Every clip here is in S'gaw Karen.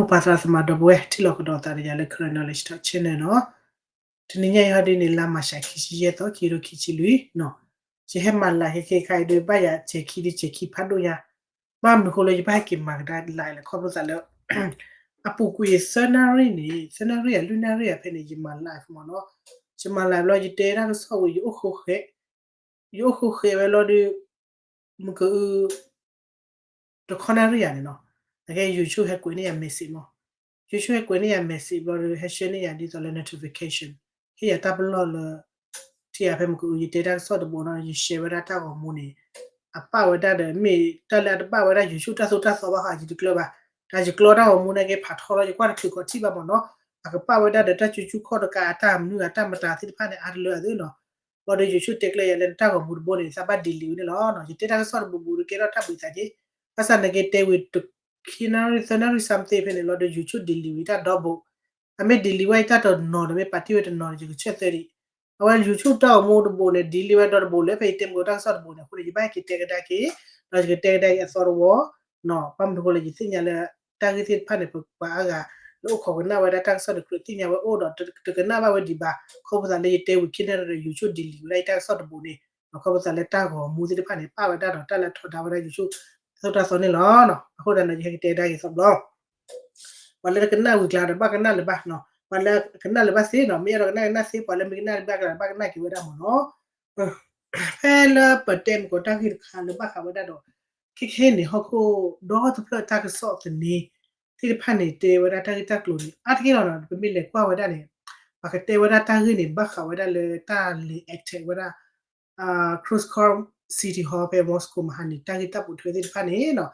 ပၢ်သရၣ်သမါဒီပုၢ်ဝဲၢ် ထံၣ်လိာ်ကဒီးသးဒီးယၤလၢ Karen Knowledge Talk Channel နီၤ. တနံၤညါအံၤဟီဒ်န့ၣ် လါမၢ်ၡး ခံဆံယဲၢ်သီ ခံကထိခံဆံလွံၢ်နီၤ. ယဟဲမၤလၢ်ခဲခဲခါအံၤဒီး ဘၣ်ယၤဆဲးခံဒ်ဆဲးခံဖးဒိၣ်ညါ, ဘၣ်မနုၤဃိလၢယဘၣ်ဟဲက့ၤမၤကဒါလၢ်လဲၣ် ခီဖျိသးလၢ အပူၤကွံာ်သၢနၣ်ရံၣ်န့ၣ် သၢနၣ်ရံၣ်ဧါ လွံၢ်နၣ်ရံၣ်ဧါ ဖဲန့ၣ် ယမၤလၢ်မ့ၢ်နီၤ. ယမၤလၢ်ဘျီ ယတဲတၢ်ကစီၣ်ဝံၤ ယအိၣ်ဃိဃဲး, ယအိၣ်ဃိဃဲးဝဲလီၤဒီး မုၢ်ကအု တခီနၣ်ရံၣ်ယၤန့ၣ်နီၤ, အကဲ YouTube ဟဲကွဲးန့ၢ်ယၤ message မး, YouTube ဟဲကွဲးန့ၢ်ယၤ message ဘျီဒီး ဟဲဆှၢန့ၢ်ယၤဒ်သိးလၢ notification ဟ့ၣ်ယၤတၢ်ပလီၢ်လၢ ထံၣ်ယၤဖဲမုၢ်ကအု ယတဲတၢ်ကစီၣ်တဘိနီၤ ယ share ဝဲဒၣ်တၢ်ဂီၤမူန့ၣ် အပာ်ဝဲဒၣ်ဒီး မ့ၢ်တၢ်လၢအတဘၣ်ဝဲဒၣ် YouTube တၢ်သိၣ်တၢ်သီဘၣ်ဃး ယတကျၢၤဘၣ်, တၢ်ယကျီတၢ်ဂီၤမူန့ၣ်က့ၤဖးထီလီၤ ယကွၢ်တချုးကီးထံၣ်ဘၣ်မ့ၢ်နီၤ, အကပာ်ဝဲဒၣ်ဒီးတၢ်ကၠူကၠူခီၣ်တကး အတၢ်မနုၤအတၢ်မတၤသ့ၣ်တဖၣ်န့ၣ် အါတလၢအသ့နီၤ. ဘျီဒီး YouTube တဲကျၢၤယၤလၢနတၢ်ဂီၤမူတဘိန့ၣ် သးဘၣ် delete ဝဲန့ၣ်လီၤ. ယတဲတၢ်ကစီၣ်တဘိဘိဒီးကဲထီၣ်တၢ်ဘှံးသးက့ၤ, ဘၣ်ဆၣ်န့ၣ်က့ၤတဲဝံၤ ခံနၣ်ရံၣ် သၢနၣ်ရံၣ် something ဖဲန့ၣ်လီၤဒီး YouTube delete ဝံၤတၢ်ဒီဘိ, အမ့ၢ် delete ဝဲတၢ်တနီၤဒီး မ့ၢ်ပာ်တ့ၢ်ဝဲတနီၤဒီး ယကဆၢၣ်သၢဒံး, အဝဲ YouTube တၢ်ဂီၤမူတဘိန့ၣ် delete ဝဲဒီတဘိလၢ ဖဲယတဲမုၢ်ကတၢ်ကစီၣ်တဘိန့ၣ် အဃိန့ၣ် ယဘၣ်ဟဲက့ၤတဲကဒါက့ၤ, ဒီးယကတဲကဒါက့ၤအသီတဝီ ဘၣ်မနုၤဃိလၢယသ့ၣ်ညါလၢ တၢ်ဂ့ၢ်သ့ၣ်တဖၣ်န့ၣ် ပပှၤအါဂၤ လၢအိၣ်ခိးကနၣ်ဝဲဒၣ်တၢ်ကစီၣ်န့ၣ် ကြၢးသ့ၣ်ညါဝဲအိၣ်ဒီး တကနၣ်ဘၣ်ဝဲဒံးဘၣ်, ခီဖျိသးလၢယတဲဝံၤခံနၣ်ရံၣ်ဒီး YouTube delete ဝဲဒၣ်ယတၢ်ကစီၣ်တဘိန့ၣ်, ခီဖျိသးလၢတၢ်ဂီၤမူသ့ၣ်တဖၣ်န့ၣ် ပာ်ဝဲဒၣ်ဒီးတၢ်လၢထီဒါဝဲဒၣ် YouTube တၢ်သိၣ်တၢ်သီန့ၣ်လီၤ. အဃိသတးန့ၣ် ယဟဲက့ၤတဲကဒါက့ၤသီဘျီ ပှၤလၢကနၣ်ဝံၤကျါဒီး ဘၣ်ကနၣ်လၢၤဘၣ်, ပှၤလၢကနၣ်လၢၤဘၣ်သ့နီၤ, မ့ၢ်အဲၣ်ဒိးကနၣ်ကနၣ်သ့, ပှၤလၢမ့ၢ်ကနၣ်ဘၣ်ကျါဒီး ဘၣ်ကနၣ်က့ၤဝဲဒၣ်မ့ၢ်နီၤ. ဖဲလၢပတဲမုၢ်ကတၢ်ဂ့ၢ်တခါလၢဘၣ်ဃးဝဲဒၣ်ဒီး ခဲခဲအံၤန့ၣ် ဟီၣ်ခိၣ်ဒီတဖျၢၣ်တၢ်ကစီၣ်သန့သ့ၣ်တဖၣ်န့ၣ် တဲဝဲဒၣ်တၢ်ဂ့ၢ်တၢ်ကျိၤန့ၣ် အါတက့ၢ်လီၤနီၤ. ပမ့ၢ်လဲၤကွၢ်ဝဲဒၣ်န့ၣ် ပှၤကတဲဝဲဒၣ်တၢ်ဂ့ၢ်န့ၣ် ဘၣ်ဃးဝဲဒၣ်လၢတၢ်လဲၤ attack ဝဲဒၣ် Kremlin City Hall ဖဲ Moscow မဟါန့ၣ် တၢ်ဂ့ၢ်တၢ်ပိာ်ထွဲသ့ၣ်တဖၣ်န့ၣ်နီၤ,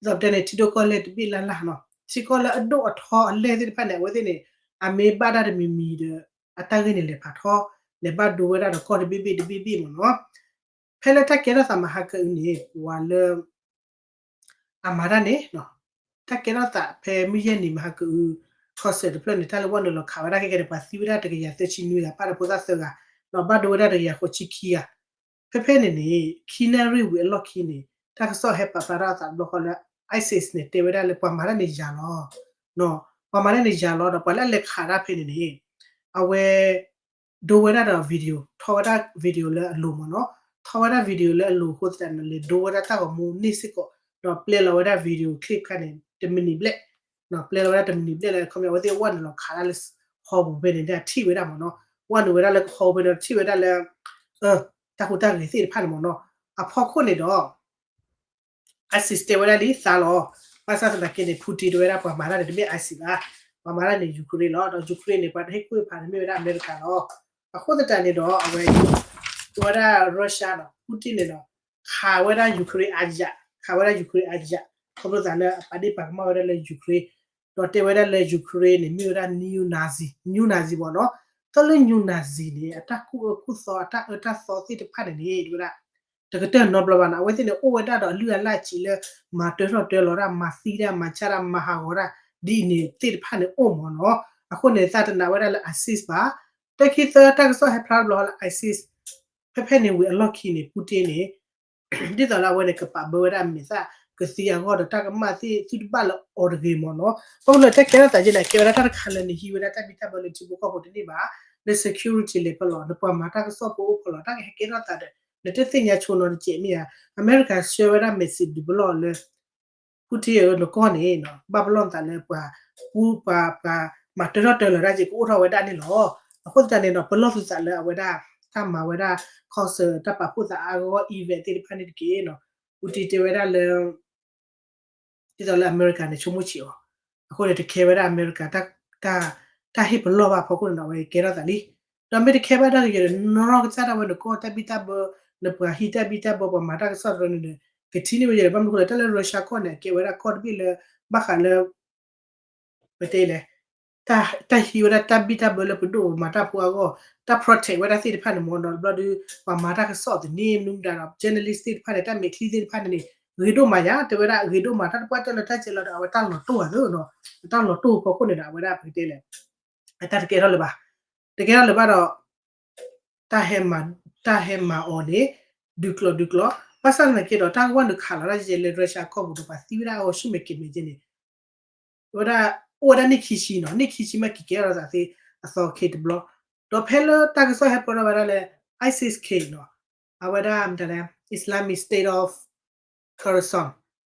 ဒ်သိးပတဲန့ၣ် ထံဒိၣ်ကီၢ်လဲၢ်တဘ့ၣ်လၢ်လၢ်နီၤ, ထံကီၢ်လၢအဒိၣ်အထီအလဲၢ်သ့ၣ်တဖၣ်န့ၣ် အဝဲသ့ၣ်န့ၣ် အမ့ၢ်ဘၣ်တၢ်တမံၤမံၤဒီး အတၢ်ဂ့ၢ်န့ၣ်လဲၤဖးထီ, လဲၤဘၣ်ဒိဝဲဒၣ်ဒီးကီၢ်တဘ့ၣ်ဘ့ၣ်တဘ့ၣ်ဘ့ၣ်မ့ၢ်နီၤ. ဖဲလၢတၢ်ကဲထီၣ်သးမဟါကအုန့ၣ် ပှၤလၢ အမၤတၢ်န့ၣ် တၢ်ကဲထီၣ်သးဖဲမုၢ်ယဲၢ်နံၤမဟါကအု ခီၣ်စဲးတဖျၢၣ်န့ၣ် တၢ်လၢဝဲနုာ်လီၤခးဝဲဒၣ်ခဲကဲန့ၣ် ပှၤသံဝဲဒၣ်တကယၤသၢဆံနွံဂၤ ပာ်ဒီးဖိသၣ်သၢဂၤ, ဒီးဘၣ်ဒိဝဲဒၣ်တကယၤဃိးဆံခံဂၤ. ဖဲဖဲန့ၣ်န့ၣ် ခံနၣ်ရံၣ်ဝံၤအလီၢ်ခံန့ၣ် တၢ်ကစီၣ်ဟဲပာ်ဖျါထီၣ်အသးတဘျီဃီလၢ ISIS န့ၣ် တဲဝဲဒၣ်လၢပှၤမၤတၢ်န့ၣ်ယၤလီၤ. ပှၤမၤတၢ်န့ၣ်ယၤလီၤဒီး ပှၤလၢအလဲၤခးတၢ်ဖဲန့ၣ်န့ၣ် အဝဲ ဒိဝဲဒၣ်ဒီး video, ထီဝဲဒၣ် video လၢအလိၤမ့ၢ်နီၤ, ထီဝဲဒၣ် video လၢအလိၤအဃိသတးန့ၣ် လဲၤဒိဝဲဒၣ်တၢ်ဂီၤမူန့ၣ်စ့ၢ်ကီး, ဒီးပျဲလီၤဝဲဒၣ် video clip ခါန့ၣ် တမံးနံးဘျဲၣ်, ပျဲလီၤဝဲဒၣ်တမံးနံးဘျဲၣ်လၢ ခီပညီ အဝဲသ့ၣ်ဝဲနုာ်လီၤခးတၢ်လၢ hall ပူၤဖဲန့ၣ် ဒ်အထံၣ်ဝဲဒၣ်မ့ၢ်နီၤ, ဝဲနုာ်ဝဲဒၣ်လၢ hall ဖဲန့ၣ် ထံၣ်ဝဲဒၣ်လၢ တၢ်ဟူးတၢ်ဂဲၤသ့ၣ်တဖၣ်န့ၣ်မ့ၢ်နီၤ, အဖီခိၣ်န့ၣ်ဒီး ISIS တဲဝဲဒၣ်လံသးလီၤ. ဘၣ်ဆၣ်သနာ်က့န့ၣ် Putin တဲဝဲဒၣ်ပှၤမၤတၢ်န့ၣ် တမ့ၢ် ISIS ဘၣ်, ပှၤမၤတၢ်န့ၣ် Ukraine လီၤ. ဒီး Ukraine န့ၣ် ပှၤတဟ့ၣ်ကူၣ်ဖးန့ၣ်မ့ၢ်ဝဲဒၣ်အမဲရကၤလီၤ. အဃိသတးန့ၣ်ဒီး အဝဲ ဝဲဒၣ် Russia နီၤ Putin န့ၣ်ဒီး ခးဝဲဒၣ် Ukraine အယး, ခးဝဲဒၣ် Ukraine အယး, ခီဖျိသးလၢအပာ်ဒ့ၣ်ပာ်ကမၣ်ဝဲဒၣ်လၢ Ukraine ဒီးတဲဝဲဒၣ်လၢ Ukraine န့ၣ် မ့ၢ်ဝဲဒၣ် neo-Nazi, neo-Nazi မ့ၢ်နီၤ, တၢ်လၢ neo-Nazi န့ၣ် အတၢ်ကူၣ်အၢကူၣ်သီ အတၢ်အၢတၢ်သီသ့ၣ်တဖၣ်န့ၣ်န့ၣ် ဝဲဒၣ် တကတၢၢ်နီတဘျီဘၣ်နီၤ, အဝဲသ့ၣ်န့ၣ် အိၣ်ဝဲဒၣ်ဒီးအလုၢ်အလၢ်စံးလၢ မၤတၢထီၣ်တၢလီၤတၢ်, မၤသံတၢ်, မၤဆါတၢ်, မၤဟးဂီၤတၢ်, ဒ်အံၤန့ၣ်သ့ၣ်တဖၣ်န့ၣ်အိၣ်မ့ၢ်နီၤ. အဃိန့ၣ် သးတနာ်ဝဲဒၣ်လၢ ISIS ဘၣ်. တၢ်ခံသၢတၢ်ကစီၣ်ဟဲဖျါတဘျီလၢ ISIS ဖဲဖဲန့ၣ်ဝံၤအလီၢ်ခံန့ၣ် Putin န့ၣ် ဒ်သိးလၢအဝဲန့ၣ် ကပာ်ဘၢဝဲဒၣ်မဲာ်သၣ်ကသံအဂီၢ်ဒီး တၢ်ကမၣ်သ့ၣ်သုတဘၣ်လၢအီၤတဂ့ၤမ့ၢ်နီၤ. ဘၣ်မနုၤလၢတၢ်ကဲထီၣ်သးယဲန့ၣ် ကဲဝဲဒၣ်တၢ်တခါလၢနဟံးဝဲဒၣ်တၢ်ဘံၣ်တၢ်ဘၢလၢထံဖိကီၢ်ဖိတန့ၢ်ဘၣ်, လၢ security လဲၤဖဲလီၤ, နပှၤမၤတၢ်ကစီၣ်ဖိအိၣ်ဖဲလီၤ, တၢ်ကဟဲကဲထီၣ်သးဒီး နတသ့ၣ်ညါဆိနီတစဲးမ့ၢ်ဧါ. အမဲရကၤဆှၢဝဲဒၣ် message ဒုးပလီၢ်လၢ Putin ဧၢ နကီၢ်န့ၣ် ဘၣ်ပလီၢ်နသးလၢပှၤ ပှၤ ပှၤမၤတၢထီၣ်တၢလီၤတၢ်က့ၤ ကအိၣ်ထီၣ်ဝဲဒၣ်န့ၣ်လီၤ. အဃိသတးန့ၣ်ဒီး ပလီၢ်သုသးလၢအဝဲဒၣ် တၢ်မၤဝဲဒၣ် concert တၢ်ပာ်ဖှိၣ်သးအါဂီၢ် event သ့ၣ်တဖၣ်န့ၣ်တက့ၢ်နီၤ. Putin တဲဝဲဒၣ်လၢ ဒ်သိးလၢအမဲရကၤန့ၣ် ဆိကမိၣ်ဆံးအီၤ, အဃိန့ၣ် တခဲဝဲဒၣ်အမဲရကၤ တၢ် တၢ်ဟ့ၣ်ပလီၢ်ဘၣ်အဖီခိၣ်န့ၣ်ဒီး အဝဲကဲထီၣ်သးလံ. ဒီးမ့ၢ်တခဲဘၣ်တၢ်ဂ့ၤယဲဒီး နရီကစၢ်ဒၣ်ဝဲနကီၢ်တၢ်ဘံၣ်တၢ်ဘၢ, နပှၤဟံးတၢ်ဘံၣ်တၢ်ဘၢ ပှၤမၤတၢ်ကစီၣ်တရၢန့ၣ်ဒီး ကထံၣ်န့ၢ်ဝဲယဲဒီး ဘၣ်မနုၤဃိလဲၣ် တၢ်လၢ Russia ကီၢ်န့ၣ် အကဲဝဲဒၣ်ကီၢ်တဘ့ၣ်လၢ ဘၣ်ဃးလၢ ပတဲလဲၣ် တၢ်ဟံးဝဲဒၣ်တၢ်ဘံၣ်တၢ်ဘၢလၢပဒိၣ်ပမၤတၢ်ဖိအဂီၢ်, တၢ် protect ဝဲဒၣ်သ့ၣ်တဖၣ်န့ၣ်မ့ၢ်နီၤ, တဘျီဒီး ပှၤမၤတၢ်ကစီၣ်သန့ မနုၤမတၤဒီး journalist သ့ၣ်တဖၣ်န့ၣ် တၢ်မဲာ်ချံသ့ၣ်တဖၣ်န့ၣ်န့ၣ် ဂ့ၤဒိၣ်မးယါ, တဲဝဲဒၣ်ဂ့ၤဒိၣ်မး တၢ်တပှၢ်တၢၢ်လၢတၢ်ကဲလီၤဒီး အဝဲတၢ်လီၤတိၢ်အသးနီၤ, တၢ်လီၤတိၢ်ဖီခိၣ်န့ၣ်ဒီး အဝဲဒၣ်ပကတဲလဲၣ် အတၢ်တကဲထီၣ်လၢၤဘၣ်, တကဲထီၣ်လၢၤဘၣ်ဒီး တၢ်ဟဲမၤ တၢ်ဟဲမၤအီၤန့ၣ် ဒုးကျိၤဒုးကျိၤ, ဘၣ်ဆၣ်သနာ်က့ဒီး တၢ်ကဝၢ်နုာ်ခးလီၤတၢ်ယဲလၢ Russia ကီၢ်ပူၤဒီး ပှၤသံဝဲဒၣ်အဂီၢ်ဆူၣ်မဲာ်ကဲၤမဲာ်ကဲန့ၣ် ဝဲဒၣ် အိၣ်ဝဲဒၣ်နံၣ်ခံဆံနီၤ, နံၣ်ခံဆံမ့ၢ်က့ၤကဲထီၣ်သးသ့အသီခ့တဘျီ, ဒီးဖဲလၢတၢ်ကစီၣ်ဟဲပၢၢ်ထီၣ်ဝဲဒၣ်လၢ ISIS-K နီၤ, အဝဲဒၣ်မတၤလဲၣ် Islamic State of Khorasan,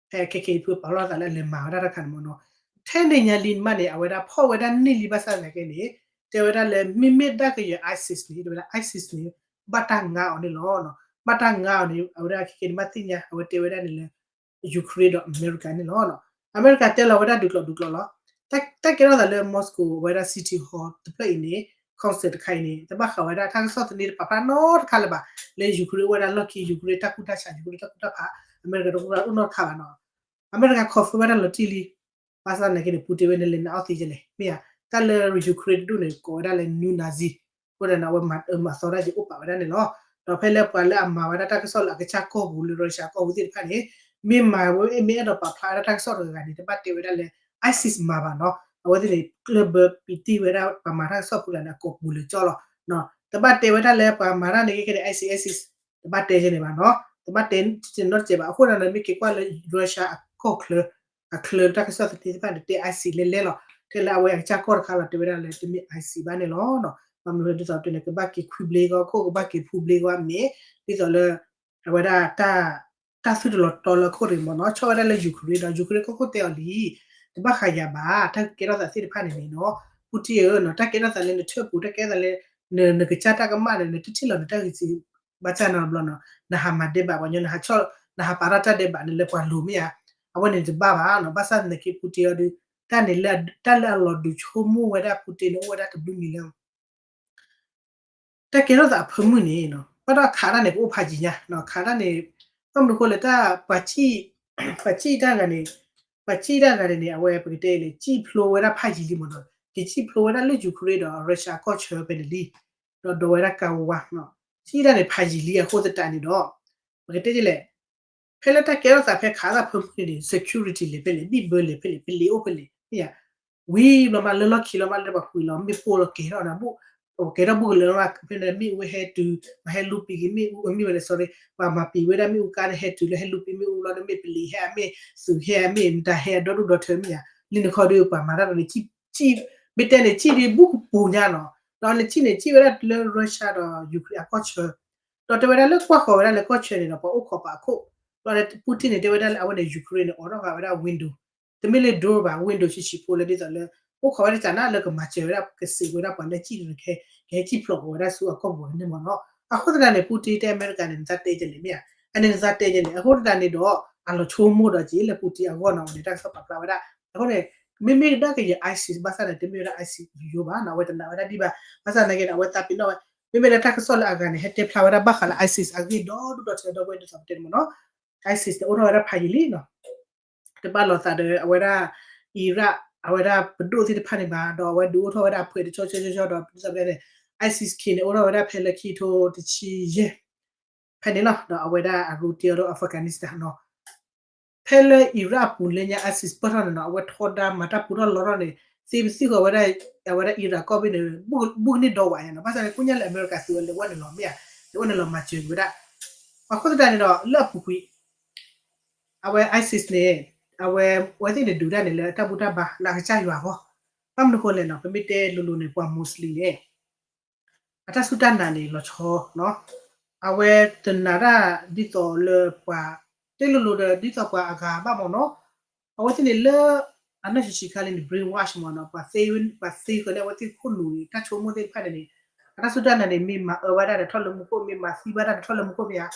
ဖဲခဲက့ၤဖုပာ်လီၤသးလၢအလဲၤမၤဝဲဒၣ်တၢ်ခါန့ၣ်မ့ၢ်နီၤ, ထဲန့ၣ်ညါလံမးန့ၣ် အဝဲဒၣ်ဖီၣ်ဝဲဒၣ်န့ၢ်လံဘၣ်ဆၣ်သနာ်က့န့ၣ် တဲဝဲဒၣ်လၢမ့မ့ၢ်ဒၣ်ကယဲၢ် ISIS န့ၣ် တဲဝဲဒၣ် ISIS န့ၣ် ဘၣ်တၢ်ငါအီၤန့ၣ်လီၤ. ဘၣ်တၢ်ငါအီၤန့ၣ် အဝဲဒၣ်ခဲက့ၤန့ၣ် ဘၣ်သ့ၣ်ညါ အဝဲတဲဝဲဒၣ်န့ၣ်လၢ Ukraine ဒီးအမဲရကၤန့ၣ်လီၤ. အမဲရကၤတဲလီၤဝဲဒၣ်ဒုးကျိးဒုးကျိးလီၤ. တၢ်ကဲထီၣ်သးလၢ Moscow အဝဲဒၣ် City Hall တဖျၢၣ်အံၤန့ၣ် concert တခါအံၤန့ၣ် တဘၣ်ဃးဝဲဒၣ်တၢ်ကစီၣ်သန့တပာ်ဖျါနီတခါလၢၤဘၣ် လၢ Ukraine အိၣ်ဝဲဒၣ်လီၢ်ခံ Ukraine တၢ်ကူၣ်တၢ်ဆး Ukraine တၢ်ကူၣ်တၢ်ဖး အမဲရကၤတကူၣ်တၢ်အိၣ်နီတခါဘၣ်နီၤ. အမဲရကၤ confirm ဝဲဒၣ်လီၤတံၢ်လံ. ဘၣ်ဆၣ်သနာ်က့န့ၣ် Putin ဝဲန့ၣ်လဲၤနုာ်အီၣ်သံယဲလဲၣ် မ့ၢ်ဧါ, တၢ်လၢ Ukraine တဒူၣ်န့ၣ် ကိးဝဲဒၣ်လၢ neo-Nazi, အဃိဒီးန့ၣ် အဝဲမၤအၢမၤသီတၢ်က့ၤအိၣ်ပာ်ဝဲဒၣ်န့ၣ်လီၤ. ဒီးဖဲလၢပှၤလၢအမၤဝဲဒၣ်တၢ်ကစီၣ်လၢအကစၢ်ကီၢ်ပူၤလၢ Russia ကီၢ်ပူၤသ့ၣ်တဖၣ်န့ၣ် မ့ၢ်မၤဝဲ မ့ၢ်အဲၣ်ဒိးပာ်ဖျါဝဲဒၣ်တၢ်ကစီၣ်တဂၤဂၤန့ၣ် တဘၣ်တဲဝဲဒၣ်လၢ ISIS မၤဘၣ်နီၤ. အဝဲသ့ၣ်န့ၣ် ကျၢၢ်ဘၢပံးတံၢ်ဝဲဒၣ်ပှၤမၤတၢ်ကစီၣ်ဖိလၢန့ၣ် အကိာ်ပူၤလၢာ်ကၠီလီၤ. တဘၣ်တဲဝဲဒၣ်လၢပှၤမၤတၢ်န့ၣ်ကဲကဲန့ၣ် ISIS, ISIS တဘၣ်တဲကဲန့ၣ်ဘၣ်နီၤ. တဘၣ်တဲနီတစဲးဘၣ်. အဃိဒီးန့ၣ် မ့ၢ်က့ၤကွၢ်လၢ Russia အကီၢ်ချၢ အချၢတၢ်ကစီၣ်သန့သ့ၣ်တဖၣ်န့ၣ် တဲ ISIS လဲၤလဲၤလီၤ. ထဲလၢအဝဲအကစၢ်ကီၢ်တခါလီၤ တဲဝဲဒၣ်လၢတမ့ၢ် ISIS ဘၣ်န့ၣ်လီၤ. ဘၣ်မနုၤလဲၣ်ဒ်သိးတဲန့ၣ် ကဘၣ်က့ၤခွံဘျ့ကီၢ်ခိၣ် ကဘၣ်က့ၤဖူဘျ့ကီၢ်မ့ၢ် ဒ်သိးလၢ အဝဲဒၣ် တၢ်သုတလီၤတီလၢခိၣ်ရံၣ်မ့ၢ်နီၤ ဆီၣ်ဝဲဒၣ်လၢ Ukraine ဒီး Ukraine ကီၢ်ခိၣ်တဲအီၤလံ တဘၣ်ဃးယၤဘၣ် တၢ်ကဲထီၣ်သးသ့ၣ်တဖၣ်န့ၣ်န့ၣ်နီၤ Putin ဧၢနီၤ တၢ်ကဲထီၣ်သးလၢနထၢၣ်ပူၤ တၢ်ကဲထီၣ်သးလၢ နကစၢ်တၢ်ကမၣ်န့ၣ် နတထံၣ်လီၤနတၢ်ဂ့ၤစံး ဘၣ်ဆၣ်နီတဘျီနီၤ နဟးမၤဒဲးဘးပှၤညီ နဟးဆီၣ် နဟးပာ်ထီၣ်တၢ်ဒဲးဘးန့ၣ်လၢပှၤလိၤမ့ၢ်ဧါ အဝဲန့ၣ်တဘၣ်ဘၣ်နီၤ ဘၣ်ဆၣ်သနာ်က့ Putin အီၤဒုး တၢ်န့ၣ်လၢ တၢ်လၢအလီၤဒုးဆိကမိၣ်ဝဲဒၣ် Putin န့ၣ် အိၣ်ဝဲဒၣ်တဘျုးမံၤလၢ တၢ်ကဲထီၣ်သးအဖၢမုၢ်န့ၣ်နီၤ ဘၣ်ဒီးခးတၢ်န့ၣ် ကအိၣ်ဖးယံၤညါနီၤ ခးတၢ်န့ၣ် ဘၣ်မနုၤဃိလဲၣ် တၢ် ပှၤစံၣ်တၢ်ဂၤန့ၣ် ပှၤစံၣ်တၢ်ဂၤန့ၣ်န့ၣ် အဝဲပကတဲလၢ စံၣ်ဖျိဝဲဒၣ်ဖးယံၤလံမ့ၢ်နီၤ ကစံၣ်ဖျိဝဲဒၣ်လၢ Ukraine ဒီး Russia ကီၢ်ဆၢဖဲန့ၣ်လံ ဒီးဒိးဝဲဒၣ်ကါဝါ စံၣ်တၢ်န့ၣ်ဖးယံၤလံအဃိသတးန့ၣ်ဒီး ပကတဲဒ်လဲၣ် ဖဲလၢတၢ်ကဲထီၣ်သးဖဲခးတၢ်ဖၢမုၢ်န့ၣ် security လဲၤဖဲလဲၣ် ဘံၣ်ဘၢလဲၤဖဲလဲၣ် ပလံၤအိၣ်ဖဲလဲၣ် မ့ၢ်ဧါ ဝံၤဘျီမးလၢလီၢ်ခံလီၤမးလၢပှၤကွံာ်လီၤ မ့ၣ်ပိၢ်လီၤကဲထီၣ်နၤ ကဲထီၣ်ဘူးကလၢာ်လီၤမး ဖဲန့ၣ်မ့ၣ်အူဟဲတုၤ ပှၤဟဲလူပံာ်က့ၤမ့ၣ်အူ မ့ၢ်ဝဲလဲၣ် sorry ပှၤမၤပံာ်ဝဲဒၣ်မ့ၣ်အူကါန့ၣ် ဟဲတုၤလၢဟဲလူပံာ်မ့ၣ်အူလီၤ မ့ၢ်ပလံၤဟဲအမ့ၢ် သုးဟဲအမ့ၢ် မတၤဟဲအဒီဒူၣ်ဒီထၢမ့ၢ်ဧါ လံနခီဒုးပှၤမၤတၢ်ဒီးန့ၣ် မ့ၢ်တဲန့ၣ် စံၣ်ဒုးဘူးကပူၤညါနီၤ ဒီးန့ၣ်စံၣ်န့ၣ် စံၣ်ဝဲဒၣ်လၢ Russia ဒီး Ukraine အကီၢ်ဆၢ ဒီးတဲဝဲဒၣ်လၢကွၢ်ဃီၤဝဲဒၣ်လၢကီၢ်ဆၢန့ၣ်ဒီး ပှၤအိၣ်ခိးပာ်အခိၣ် ဒီး Putin န့ၣ် တဲဝဲဒၣ်လၢအဝဲန့ၣ် Ukraine န့ၣ် အိးထီၣ်ဃာ်ဝဲဒၣ် window တမ့ၢ်လၢ door ဘၣ် window ဆံးဆံးဖိလၢဒ်သိးလၢ အိၣ်ခိးဝဲဒၣ်ကနၣ်လၢကမၤစၢၤဝဲဒၣ် ကစံးဝဲဒၣ်ပှၤလၢစံၣ်န့ၣ် ကဟဲစံၣ်ဖျိးဃီၤဝဲဒၣ်ဆူအကီၢ်ပူၤန့ၣ်မ့ၢ်နီၤ အဃိသတးန့ၣ် Putin တဲအမဲရကၤန့ၣ် နသးတဲကလဲၣ်မ့ၢ်ဧါ အန့ၣ်နသးတဲကလဲၣ် အဃိသတးန့ၣ်ဒီး အလီၤဆိကမိၣ်ဒီးက့ၤလၢ Putin အဂီၢ်နီၤ အဝဲန့ၣ်တၢ်ကစီၣ်ပာ်ဖျါဝဲဒၣ် အဃိန့ၣ် မ့မ့ၢ်ဒၣ်ကယဲၢ် ISIS ဘၣ်ဆၣ်န့ၣ် တမ့ၢ်ဝဲဒၣ် ISIS ယိယိဘၣ်နီၤ အဝဲတနာ်ဝဲဒၣ်ဒံးဘၣ် ဘၣ်ဆၣ်သနာ်က့န့ၣ် အဝဲသးပ့ၤနီၣ်ဝဲ မ့မ့ၢ်လၢတၢ်ကစီၣ်လၢအဂၤန့ၣ် ဟဲတဲဖျါဝဲဒၣ်ဘၣ်ဃးလၢ ISIS အဂ့ၢ်ဒီဒူၣ်ဒီထၢဒီပုၢ်ဝဲၢ်ဒ်သိးပတဲန့ၣ်မ့ၢ်နီၤ ISIS န့ၣ် အိၣ်ထီၣ်ဝဲဒၣ်ဖးယံၤလံနီၤ တဘၣ်လိာ်သးဒီး အဝဲဒၣ် Iraq အဝဲဒၣ်ပဒိၣ်သ့ၣ်တဖၣ်န့ၣ်ဘၣ် ဒီးအဝဲဒုးအိၣ်ထီၣ်ဝဲဒၣ်အဖှဲးတဆီဆီဆီဆီဒီး ဒ်သိးပတဲန့ၣ် ISIS-K န့ၣ် အိၣ်ထီၣ်ဝဲဒၣ်ဖဲလၢခံကထိတဆံယဲၢ် ဖဲန့ၣ်လီၤ ဒီးအဝဲဒၣ်အရူတ့အီၤဒီး Afghanistan နီၤ ဖဲလၢ Iraq အပူၤလၢညါ ISIS ပၢၢ်ထီၣ်န့ၣ်နီၤ အဝဲထီဒါမၤတၢ်ပူၤထီၣ်လီထီၣ်န့ၣ် သ့ပသံၣ်ဃီၤဝဲဒၣ် အဝဲဒၣ် Iraq ကီၢ်ဘ့ၣ်န့ၣ် ဘူးကန့ၢ်ဒီဝးညါနီၤ ဘၣ်ဆၣ်န့ၣ် ကိညါလၢအမဲရကၤသုးအလဲၤဝဲန့ၣ်လီၤမ့ၢ်ဧါ လဲၤဝဲန့ၣ်လီၤမၤစၢၤက့ၤဝဲဒၣ် အဃိသတးန့ၣ်ဒီး လၢအပူၤကွံာ် အဝဲ ISIS န့ၣ် အဝဲ အဝဲသ့ၣ်န့ၣ်ဒုးတၢ်န့ၣ်လၢအတၢ်ဘူၣ်တၢ်ဘါလၢအကစၢ်ယွၤအဂီၢ် ဘၣ်မနုၤဃိလဲၣ်နီၤ ပမ့ၢ်တဲလိၤလိၤန့ၣ် ပှၤ Muslim န့ၣ် အတၢ်စူၢ်တၢ်နာ်န့ၣ် လီၤဆီနီၤ အဝဲတနာ်တၢ်ဒ်သိးလၢပှၤ တဲလိၤလိၤဒီး ဒ်သိးပှၤအဂၤဘၣ်မ့ၢ်နီၤ အဝဲသ့ၣ်န့ၣ်လၢ အနီၢ်ဆံးဆံးခါလံန့ၣ် brainwash မ့ၢ်နီၤ ပှၤသ့ဃီၤန့ၣ် အဝဲသ့ၣ်ခိၣ်နူာ်န့ၣ် တၢ်ဆိကမိၣ်သ့ၣ်တဖၣ်န့ၣ်န့ၣ် အတၢ်စူၢ်တၢ်နာ်န့ၣ် မ့ၢ်မၤအၢဘၣ်တၢ်ဒီးထီၣ်လၢမူခိၣ် မ့ၢ်မၤသံဘၣ်တၢ်ဒီးထီၣ်လၢမူခိၣ်မ့ၢ်ဧါ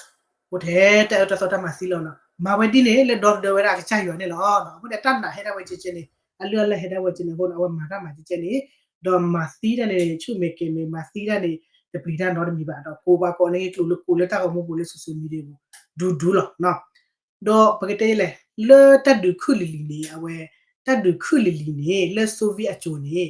အိၣ်ထဲတၢ်အၢတၢ်သီတၢ်မၤသံလီၤနီၤ မၤဝဲဒ်န့ၣ် လၢဒီသဒၢဝဲဒၣ်အကစၢ်ယွၤန့ၣ်လီၤ အဃိန့ၣ် တၢ်နာ်ဟဲဒၣ်ဝဲကဲကဲန့ၣ် အလုၢ်အလၢ်ဟဲဒၣ်ဝဲကဲန့ၣ်အဃိန့ၣ် အဝဲမၤတၢ်မၤကဲကဲန့ၣ် ဒီးမၤသံတၢ်န့ၣ် ဆူၣ်မဲာ်ကဲၤမဲာ် မၤသံတၢ်န့ၣ် တပျံၤတၢ်နီတမံၤဘၣ်ဒီး ကိးပှၤကိးန့ၢ်ကျိၤလၢကိးလၢတၢ်ဂီၤမူပူၤလၢ social media ပူၤ ဒူဒူလီၤ ဒီးပကတဲလဲၣ် လၢတၢ်ဒုးခုၣ်လံၤလံၤန့ၣ် အဝဲ တၢ်ဒုးခုၣ်လံၤလံၤန့ၣ် လၢ Soviet အစိၤန့ၣ်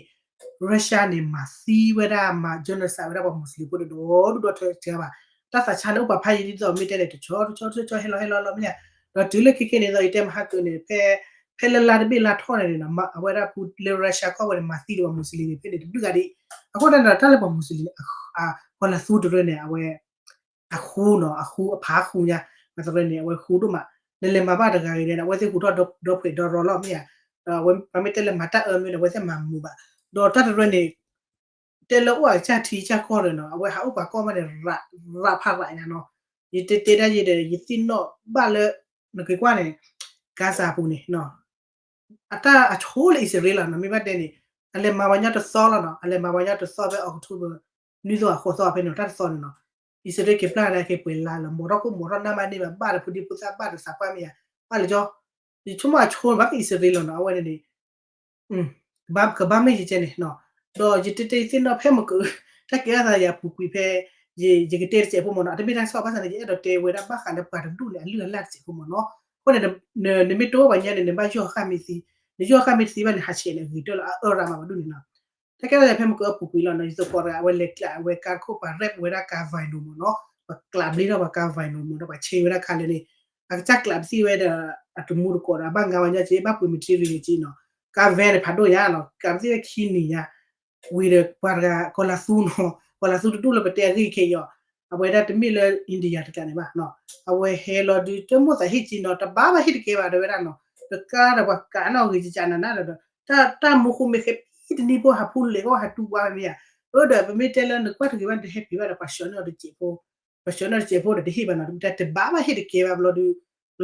Russia န့ၣ် မၤသံဝဲဒၣ် မၤ genocide ဝဲဒၣ်ပှၤ Muslim ဖိဒီးဒီဒူၣ်ဒီထၢတဂၤဘၣ် တၢ်သးဆါန့ၣ်အိၣ်ပာ်ဖးယံၤဒ်သိးမ့ၢ်တဲန့ၣ် တဆီတဆီတဆီ ဟဲလီၤဟဲလီၤလီၤမ့ၢ်ဧါ ဒီးတုၤလၢခဲကဲန့ၣ်ဒီး ယတဲမဟါကၢန့ၣ် ဖဲ ဖဲလၢလါတဘ့ၣ်လါထီၣ်န့ၣ်န့ၣ် အဝဲဒၣ်လၢ Russia ကီၢ်ဝဲန့ၣ် မၤသံဒီးပှၤ Muslim န့ၣ် ဖဲန့ၣ်တဒူၣ်ဂၤဒံး အဃိသတးန့ၣ်ဒီး တၢ်လၢပှၤ Muslim န့ၣ် ပှၤလၢသူတရၢန့ၣ် အဝဲ အဃူနီၤ အဃူအဖးဃူညါ ပှၤတရၢန့ၣ် အဝဲဃူဒိၣ်မး နလဲၤမၤဘၣ်တဂၤဂ့ၤန့ၣ် အဝဲသ့ၣ်ဟူးထီၣ်ဒီဖှဲးဒီရီလီၤမ့ၢ်ဧါ ဒီးအဝဲပှၤမ့ၢ်တဲလၢမၤတၢ်အၢမ့ၢ်ဒီး အဝဲသ့ၣ်မၤမူးဘၣ်, ဒီးတၢ်တရၢန့ၣ် တဲလၢအိၣ်အကစၢ်ထံကစၢ်ကီၢ်ဒီးနီၤ အဝဲဟးအိၣ်ပှၤကီၢ်မးန့ၣ် ရးဖးရးညါနီၤ, ယတဲတဲဒၣ်ယဲဒီး ယသ့ၣ်နီၣ်ဘၣ်လၢ နက့ၤကွၢ်န့ၣ် Gaza အပူၤန့ၣ် အတၢ်အဆိလၢအံၣ်စရ့လးနီၤ မ့ၢ်ဘၣ်တဲန့ၣ် အလဲၤမၤပှၤညီတသီလီၤနီၤ, အလဲၤမၤပှၤညီတသီဖဲ October နွံသီအဃိးသီဖဲန့ၣ် တၢ်တသီန့ၣ်နီၤ, အံၣ်စရ့လးက့ၤပျၢ်ဒၣ်က့ၤပှဲၤလါလၢ မိၢ်ထီၣ်ခိၣ်မိၢ်ထီၣ်နၢ်မးန့ၢ်ဘၣ် ဘၣ်ဒီးဖိဒံဖိသၣ်ဘၣ်ဒီးသးပှၢ်မ့ၢ်ယါ, ဘၣ်လၢကၠီ, ယဆိကမိၣ်အဆိဘၣ်က့ၤအံၣ်စရ့လးလီၤနီၤ, အဝဲန့ၣ်န့ၣ် ကဘၣ်မ့ၢ်ယကဲန့ၣ်, ဒီးယတဲတဲယသ့ၣ်နီၣ်ဖဲမကၢ, တၢ်ကဲထီၣ်သးယၤပူၤကွံာ်ဖဲ ယကတဲတစဲးဖိမ့ၢ်နီၤ, အတမ့ၢ်တၢ်ကစီၣ်ဘၣ်ဆၣ်န့ၣ် ယအဲၣ်ဒိးတဲဝဲဒၣ်ဘၣ်ဃးလၢပှၤတဒူၣ်န့ၣ် အလုၢ်အလၢ်တစဲးဖိမ့ၢ်နီၤ, အဃိန့ၣ် နမ့ၢ်တိၢ်ပှၤညါန့ၣ် နဘၣ်ယီၢ်ဃၣ်မ့ၢ်သံ, နယီၢ်ဃၣ်မ့ၢ်တသံဘၣ်န့ၣ် ဟးဆဲးန့ၣ် ဂ့ၤတၢၢ်လီၤ အအၢရၤမးပဒူၣ်န့ၣ်နီၤ, တၢ်ကဲထီၣ်သးဖဲမကၢအပူၤကွံာ်လီၤနီၤ, ယသကိးတဂၤအဝဲလဲၤကျးဝဲကါတခိၣ် ပှၤ wrap ဝဲဒၣ်ကါ vinyl မ့ၢ်နီၤ, ပှၤကျးဘျ့ထီၣ်ပှၤကါ vinyl မ့ၢ်နီၤ, ပှၤဆ့ဝဲဒၣ်ခါလၢန့ၣ် အကစၢ်ကျးပသံၣ်ဝဲဒီး အတမူတကိးဒီး အဘၣ်ငါဝဲညီက့ ဘၣ်ပှ့ၤ material က့နီၤ, ကါ van န့ၣ်ဖးဒိၣ်ညါနီၤ, ကျးပသံၣ်ဝဲခံနံၤညါ ဝံၤဒီးပှၤတဂၤ ကီၤလၤသူနီၤ, ကီၤလၤသူတဒူၣ်လၢပတဲအဂ့ၢ်ခဲအံၤအီၤ, အဝဲဒၣ်တမ့ၢ်လၢ India တကျးန့ၣ်ဘၣ်နီၤ, အဝဲဟဲလီၤဒုး တမိၣ်သးဟ့ၣ်က့နီၤ, တဘၣ်ဘၣ်ဟ့ၣ်တကဲဘၣ် တဲဝဲဒၣ်နီၤ, တကါဒီးပှၤကးနီၣ်ဂ့ၤကကးနးနးဒီး တၢ်မူခိၣ်မ့ၢ်ဃဲ ပံတနံၤဖိဟးဖူလဲၤကီၢ်ဟးတူၢ်ပှၤမ့ၢ်ယါ, အၢဒီးပမ့ၢ်တဲလၢနကွၢ်တဂ့ၤဘၣ် နတဟဲပှ့ၤဘၣ်ဒီး ပှၤဆှၢန့ၢ်အီၤတစဲးဖိ ပှၤဆှၢန့ၢ်တစဲးဖိဒီးတဟ့ၣ်ဘၣ်နီၤ, တဘၣ်ဘၣ်ဟ့ၣ်တကဲဘၣ်ဘျီဒုး လီ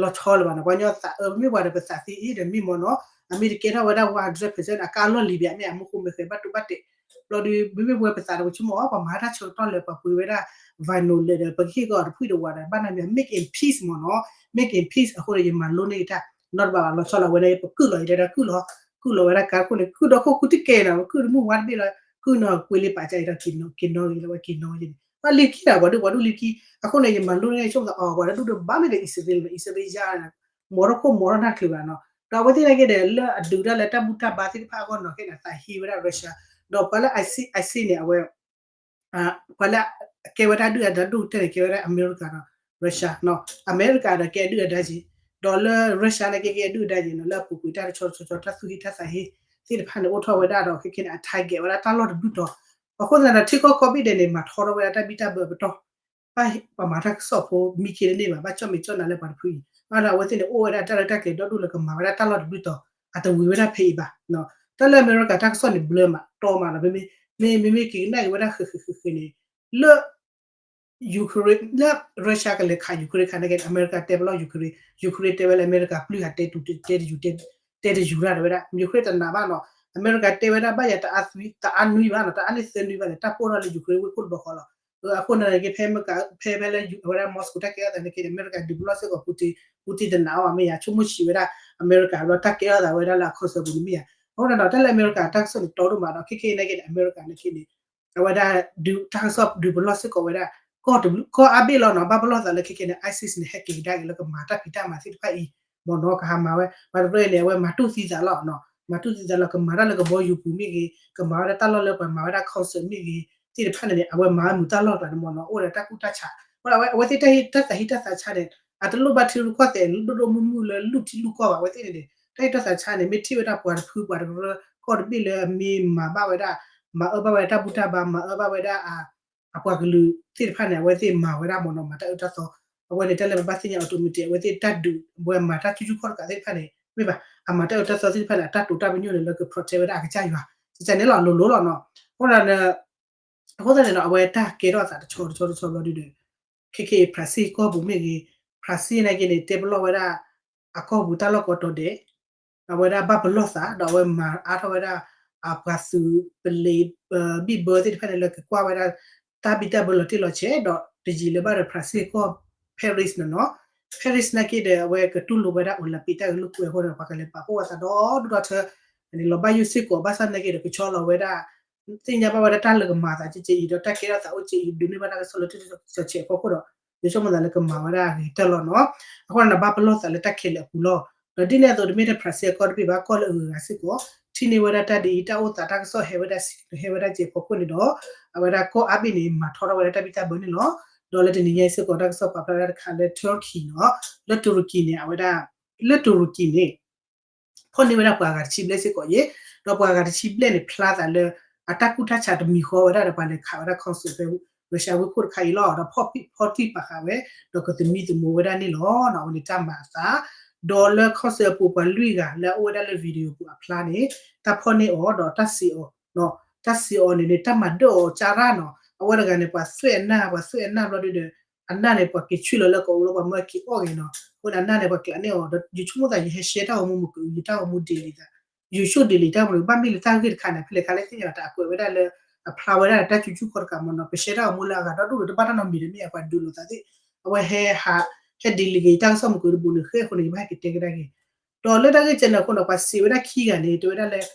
ၤဆီလၢၤဘၣ်နီၤ, ပှၤညီသးအၢ ပမ့ၢ်ပှၤဒီးပသးသ့အံၤဒီးမ့ၢ်မ့ၢ်နီၤ, အမ့ၢ်တကဲထီၣ်ဝဲဒၣ် one hundred percent အကါလီၢ်လံၤဘၣ် မ့ၢ်အမူခိၣ်မ့ၢ်ဃဲဘၣ်တူၢ်ဘၣ်တဲာ်, ဘျီဒုး မ့မ့ၢ်ပဝဲပသးဒီးပဆိကမိၣ်အီၤ ပှၤမၤတၢ်ဆၢကတီၢ်လၢပှၤပှ့ၤဝဲဒၣ် vinyl လၢာ်ဒီး ပကဟ့ၣ်ကီးတဖုၣ်တဝးဒီး ဘၣ်နၤမ့ၢ် make in peace မ့ၢ်နီၤ, make in peace အဃိဒီး ယမၤလိန့ၢ်ယတၢ် နီတဘၣ်ဘၣ် လီၤဆီလီၤဝဲဒၣ် ပကုၢ်လီၤ ယတဲဒၣ်ကုၢ်လီၤ, ကုၢ်လီၤဝဲဒၣ်ကါခိၣ်န့ၣ် ကုၢ်ဒီခိၣ်ကုၢ်တကဲနီၤ, ကုၢ်တမုၢ်ဝါတဘ့ၣ်လီၤ, ကုၢ်နီၤကွ့လံပာ်ကၢ်အံၤဒီးက့ၤနီၤက့ၤလီၤဝဲက့ၤနီၤက့ၤန့ၣ် ဘၣ်လံခံဒီး ပှၤဒုၣ်ပှၤဒူၣ်လံခံ, အဃိန့ၣ် ယမၤလိန့ၢ်ဆိကမိၣ်သးအီၤ ပှၤတဒူၣ်ဒီးဘၣ်မ့ၢ်ဒီးအံၣ်စရ့လး အံၣ်စရ့လးယါ မိၢ်ထီၣ်ခိၣ်မိၢ်ထီၣ်နၢ်ချုးဘၣ်နီၤ, ဒီးအဝဲသ့ၣ်နာ်က့ဒီး လၢအဒုးတၢ်လၢတၢ်ဘူၣ်တၢ်ဘါသ့ၣ်တဖၣ်အဂီၢ်နီၤ ခဲန့ၣ် သးဟ့ဝဲဒၣ် Russia, ဒီးပှၤလၢ ISIS န့ၣ် အဝဲ ပှၤလၢအကဲဝဲဒၣ်ဒုၣ်ဒါဒိၣ်ကတၢၢ်န့ၣ် ကဲဝဲဒၣ်အမဲရကၤနီၤ, Russia နီၤ, အမဲရကၤဒီးကဲဒုၣ်ဒါယ့ၤ, ဒီးလၢ Russia နာ်က့ကဲဒုၣ်ဒါယ့ၤနီၤ, လၢအပူၤကွံာ်တၢ်တဆီတဆီ တၢ်သူၣ်ဟ့ၣ်တၢ်သးဟ့သ့ၣ်တဖၣ်န့ၣ် အိၣ်ထီၣ်ဝဲဒၣ်ဒီး ခဲခဲန့ၣ် အ target ဝဲဒၣ်တၢ်လီၢ်တဘျုးတီၤ, အဃိသတးဒီး ထံကီၢ်ကိးဘ့ၣ်ဒဲးန့ၣ် မၤထီထီၣ်ဝဲဒၣ်တၢ်ဘံၣ်တၢ်ဘၢအပတီၢ် ဘၣ်ပှၤမၤတၢ်ကစီၣ်ဖိမံခ့တန့ၢ်ဘၣ်, ဘၣ်ကၠီၣ်မဲာ်ကၠီၣ်နါလၢပှၤတဖုအံၤ, ဘၣ်ဒီးအဝဲသ့ၣ်န့ၣ် အိၣ်ဝဲဒၣ်တၢ်ရဲၣ်တၢ်ကျဲၤဒီဒူၣ်လၢကမၤဝဲဒၣ်တၢ်လီၢ်တဘျုးတီၤ, အတဝံၤဝဲဒၣ်ဖဲအံၤဘၣ်. တၢ်လၢအမဲရကၤတၢ်ကစီၣ်န့ၣ် ဘျၢမး တီမးဒီး မ့မ့ၢ်က့ၤကနၣ်က့ၤဝဲဒၣ်ဃဲၤဃဲၤဃဲၤဃဲၤန့ၣ် လၢ Ukraine လၢ Russia ကလဲၤခး Ukraine ခါန့ၣ်က့ အမဲရကၤတဲပလီၢ် Ukraine, Ukraine တဲဝဲလၢအမဲရကၤပျုၢ်ဟးတဲတူၤတဲတယူၤ တဲတယူၤတၢ်ဒီးဝဲဒၣ် Ukraine တနာ်ဘၣ်နီၤ, အမဲရကၤတဲဝဲဒၣ်ဘၣ်ယၤတအါနွံဘၣ်နီၤ, တအါန့ၢ်သၢနွံဘၣ်န့ၣ် တၢ်ပိၢ်ထီၣ်လၢ Ukraine ဝ့ၢ်ခိၣ်တဘျီဃီလီၤ. အဃိန့ၣ်က့ ဖဲမက ဖဲဖဲလၢအဝဲဒၣ် Moscow တၢ်ကဲထီၣ်သးန့ၣ်က့န့ၣ် အမဲရကၤဒုးပလီၢ်စ့ၢ်ကီး Putin, Putin တနာ်အီၤဘၣ်မ့ၢ်ယါ ဆိကမိၣ်ဆံးဝဲဒၣ် အမဲရကၤဘျီတၢ်ကဲထီၣ်သးဝဲဒၣ်လၢအခီၣ်ဆၢပူၤန့ၣ်မ့ၢ်ယါ. အဃိန့ၣ်ဒီး တၢ်လၢအမဲရကၤတၢ်ကစီၣ်န့ၣ် တီဒိၣ်မးဒီး ခဲခဲအံၤန့ၣ်က့န့ၣ် အမဲရကၤန့ၣ်က့န့ၣ် အဝဲဒၣ်ဒုးတၢ်ကစီၣ်ဒုးပလီၢ်စ့ၢ်ကီးဝဲဒၣ် ကီၢ်တဘျုး ကီၢ်အါဘ့ၣ်လီၤနီၤ, ဘၣ်ပလီၢ်သးလၢခဲခဲန့ၣ် ISIS န့ၣ် ဟဲက့ၤကဒါက့ၤလၢကမၤတၢ်ဖံးတၢ်မၤသ့ၣ်တဖၣ်အံၤ မ့ၢ်နီၤ ကဟးမၤဝဲ ပှၤတရၢအံၤန့ၣ် အဝဲမၤတူၢ်သံသးလီၤနီၤ, မၤတူၢ်သံသးလီၤ ကမၤတၢ်လၢကဘီယူၤပူၤမ့ၢ်ဂ့ၤ, ကမၤဝဲဒၣ်တၢ်လီၢ်လၢပှၤမၤဝဲဒၣ် concert မ့ၢ်ဂ့ၤ သ့ၣ်တဖၣ်န့ၣ်န့ၣ် အဝဲမၤဝဲမုာ်တၢ်လီၢ်ကျါန့ၣ်မ့ၢ်နီၤ, အိၣ်ဒီးတၢ်ကူၣ်တၢ်ဆး, အဝဲသ့ၣ်တၢ်ဟ့ၣ်တၢ်သးဟ့ၣ်တၢ်သးဆါန့ၣ် အတလိၣ်ဘၣ်ထံရူၢ်ကီၢ်သဲးဒိၣ်ဒိၣ်မုၢ်မုၢ်လၢလုၢ်ထံလုၢ်ကီၢ်ဘၣ်, အဝဲသ့ၣ်န့ၣ်န့ၣ် တၢ်ဟ့ၣ်တၢ်သးဆါန့ၣ် မ့ၢ်ထံၣ်ဝဲဒၣ်ပှၤတဖုပှၤတရၢကီၢ်တဘ့ၣ်လၢအမ့ၢ်မၤဘၣ်ဝဲဒၣ် မၤအၢဘၣ်ဝဲဒၣ်တၢ်ဘူၣ်တၢ်ဘါ မၤအၢဘၣ်ဝဲဒၣ် အပှၤကလုာ်သ့ၣ်တဖၣ်န့ၣ် အဝဲသ့ၣ်မၤဝဲဒၣ်မ့ၢ်နီၤ မၤတၢ်အၢတၢ်သီ, အဝဲန့ၣ် တၢ်လၢပဘၣ်သ့ၣ်ညါ automatic အဝဲသ့ၣ်တၢ်ဒုး အဝဲမၤတၢ်ကူကူခီၣ်တကးသ့ၣ်တဖၣ်န့ၣ် မ့ၢ်ဘၣ် အမၤတၢ်အၢတၢ်သီသ့ၣ်တဖၣ်န့ၣ် အတၢ်တိာ်တၢ်ပညိၣ်န့ၣ် လၢက protect ဝဲဒၣ်အကစၢ်ယွၤ ကကန့ၣ်လီၤ လိၤလိၤလီၤနီၤ, အဃိဒီး အဃိသတးန့ၣ်ဒီး အဝဲတၢ်ကဲထီၣ်အသးတဆီတဆီတဆီဘျီဒုဒီး ခဲခဲအံၤ ဖရၣ်စ့ၣ်ကီၢ်ပူၤမ့ၢ်ဂ့ၤ, ဖရၣ်စ့ၣ်နာ်က့န့ၣ် တဲပလီၢ်ဝဲဒၣ် အကီၢ်ပူၤတၢ်လီၢ်ကိးတီၤဒဲး, အဝဲဒၣ်ဘၣ်ပလီၢ်သး ဒီးအဝဲမၤအါထီၣ်ဝဲဒၣ် အပှၤသုးပလံး ဘံၣ်ဘၢသ့ၣ်တဖၣ်န့ၣ် လၢကကွၢ်ဝဲဒၣ် တၢ်ဘံၣ်တၢ်ဘၢလီၤတံၢ်လီၤဆဲး ဒီးတယံာ်လၢၤဘၣ်ဒီး ဖရၣ်စ့ၣ်ကီၢ် Paris န့ၣ်နီၤ, Paris နာ်က့ဒီး အဝဲကတူၢ်လိာ်ဝဲဒၣ် Olympic တၢ်ဂဲၤလိာ်ကွဲအဃိဒီး ပှၤကလဲၤပာ်ဖှိၣ်ဝဲသးဒီဒူၣ်ဒီထၢ န့ၣ် လီၤဘၣ်ယိၣ်စ့ၢ်ကီး ဘၣ်ဆၣ်နာ်က့ဒီး ကဆီလီၤဝဲဒၣ် သ့ၣ်ညါဘၣ်ဝဲဒၣ်တၢ်လၢကမၤသးကဲကဲအံၤ ဒီးတၢ်ကဲထီၣ်သးအိၣ်ကဲအံၤ ဒုးန့ၢ်ဘၣ်တၢ်ကစီၣ်လၢတၢ်ဆၢဆဲးအဖီခိၣ်ဒီး ယဆိကမိၣ်သးလၢကမၤဝဲဒၣ်အဂ့ၤကတၢၢ်လီၤနီၤ, အဃိန့ၣ် ဘၣ်ပလီၢ်သးလၢတၢ်ခဲလၢာ်အပူၤလီၤ, ဒီးဒ်န့ၣ်အသိး တမ့ၢ်ထဲဖရၣ်စ့ၣ်အကီၢ်တဘ့ၣ်ဘၣ် ကီၢ်လၢအဂုၤအဂၤစ့ၢ်ကီး ထံၣ်န့ၢ်ဝဲဒၣ်တၢ်ဒ်အံၤ တၢ်အိၣ်သးတၢ်ကစီၣ်ဟဲဝဲဒၣ်စ့ၢ်ကီး ဟဲဝဲဒၣ်ကဲအဖီခိၣ်န့ၣ်ဒီး အဝဲဒၣ်ကီၢ်အါဘ့ၣ်န့ၣ် မၤထီထီၣ်ဝဲဒၣ်တၢ်ဘံၣ်တၢ်ဘၢန့ၣ်လီၤ, ဒီးလၢတနံၤညါအံၤစ့ၢ်ကီး တၢ်ကစီၣ်ပာ်ဖျါဝဲဒၣ်တခါလၢ Turkey နီၤ, လၢတူရကံန့ၣ် အဝဲဒၣ် လၢတူရကံန့ၣ် ဖီၣ်န့ၢ်ဝဲဒၣ်ပှၤဂၤတဆံဘျဲၣ်စ့ၢ်ကီးယဲ, ဒီးပှၤဂၤတဆံဘျဲၣ်န့ၣ် ဖျါသးလၢ အတၢ်ကူၣ်တၢ်ဆးတမံၤဃီဝဲဒၣ်ဒီးပှၤလဲၤခးဝဲဒၣ် concert ဖဲ Russia ဝ့ၢ်ခိၣ်တခါအံၤလီၤ, ဒီးဖီၣ်ဖံးဖီၣ်တံၢ်ပာ်ဃာ်ဝဲ ဒီးကသမံသမိးဝဲဒၣ်န့ၣ်လီၤ. အဝဲန့ၣ်တၢ်မၤအသး ဒီးလၢ council အပူၤပှၤလွံၢ်ဂၤလၢအအိၣ်ဝဲဒၣ်လၢ video ပူၤအဖျါန့ၣ် တၢ်ဖီၣ်န့ၢ်အီၤဒီးတၢ်စံးအီၤ, တၢ်စံးအီၤန့ၣ်န့ၣ် တၢ်မၤဒၢၣ်အီၤကၢ်ရၣ်နီၤ. အဝဲတဂၤန့ၣ် ပှၤသွဲၣ်အနၢ် ပှၤသွဲၣ်အနၢ်ဘျီဒုဒီး အနၢ်န့ၣ် ပှၤက့ၤဆှၢလီၤလၢကအိၣ်လီၤ ပှၤမၢက့ၤအီၣ်ဂ့ၤနီၤ. အဃိဒီးအနၢ်န့ၣ် ပှၤကျးန့ၢ်အီၤဒီး ယဆိကမိၣ်သး ယဟဲ share တၢ်ဂီၤမူမုၢ်က ယတၢ်ဂီၤမူ delete သး ယိၤ show delete တၢ်မနုၤ ဘၣ်မ့ၢ်လၢတၢ်ဂ့ၢ်တခါန့ၣ် ဖဲလဲၣ်ခါလဲၣ်သ့ၣ်ညါ တၢ်အကွဲးဝဲဒၣ်လၢ အဖျါဝဲဒၣ်တၢ်ကူကူခီတကးမ့ၢ်နီၤ. ပ share တၢ်ဂီၤမူလၢအဂၤဒီဒူၣ်ဒီး တဘၣ်တၢ်နီတမံၤဒီးမ့ၢ် ပှၤဒုးလိာ်သးသ့ၣ် အဝဲဟဲဟး ဟဲ delete က့ၤ တၢ်ကစီၣ်မုၢ်ကဒုဘိန့ၣ်ဃဲအဃိန့ၣ် ယဘၣ်ဟဲက့ၤတဲကဒါက့ၤ ဒီးလၢတၢ်ဂ့ၢ်ကဲန့ၣ်အဃိန့ၣ် ပှၤစံးဝဲဒၣ်ခံဂၤန့ၣ် တဲဝဲဒၣ်လၢ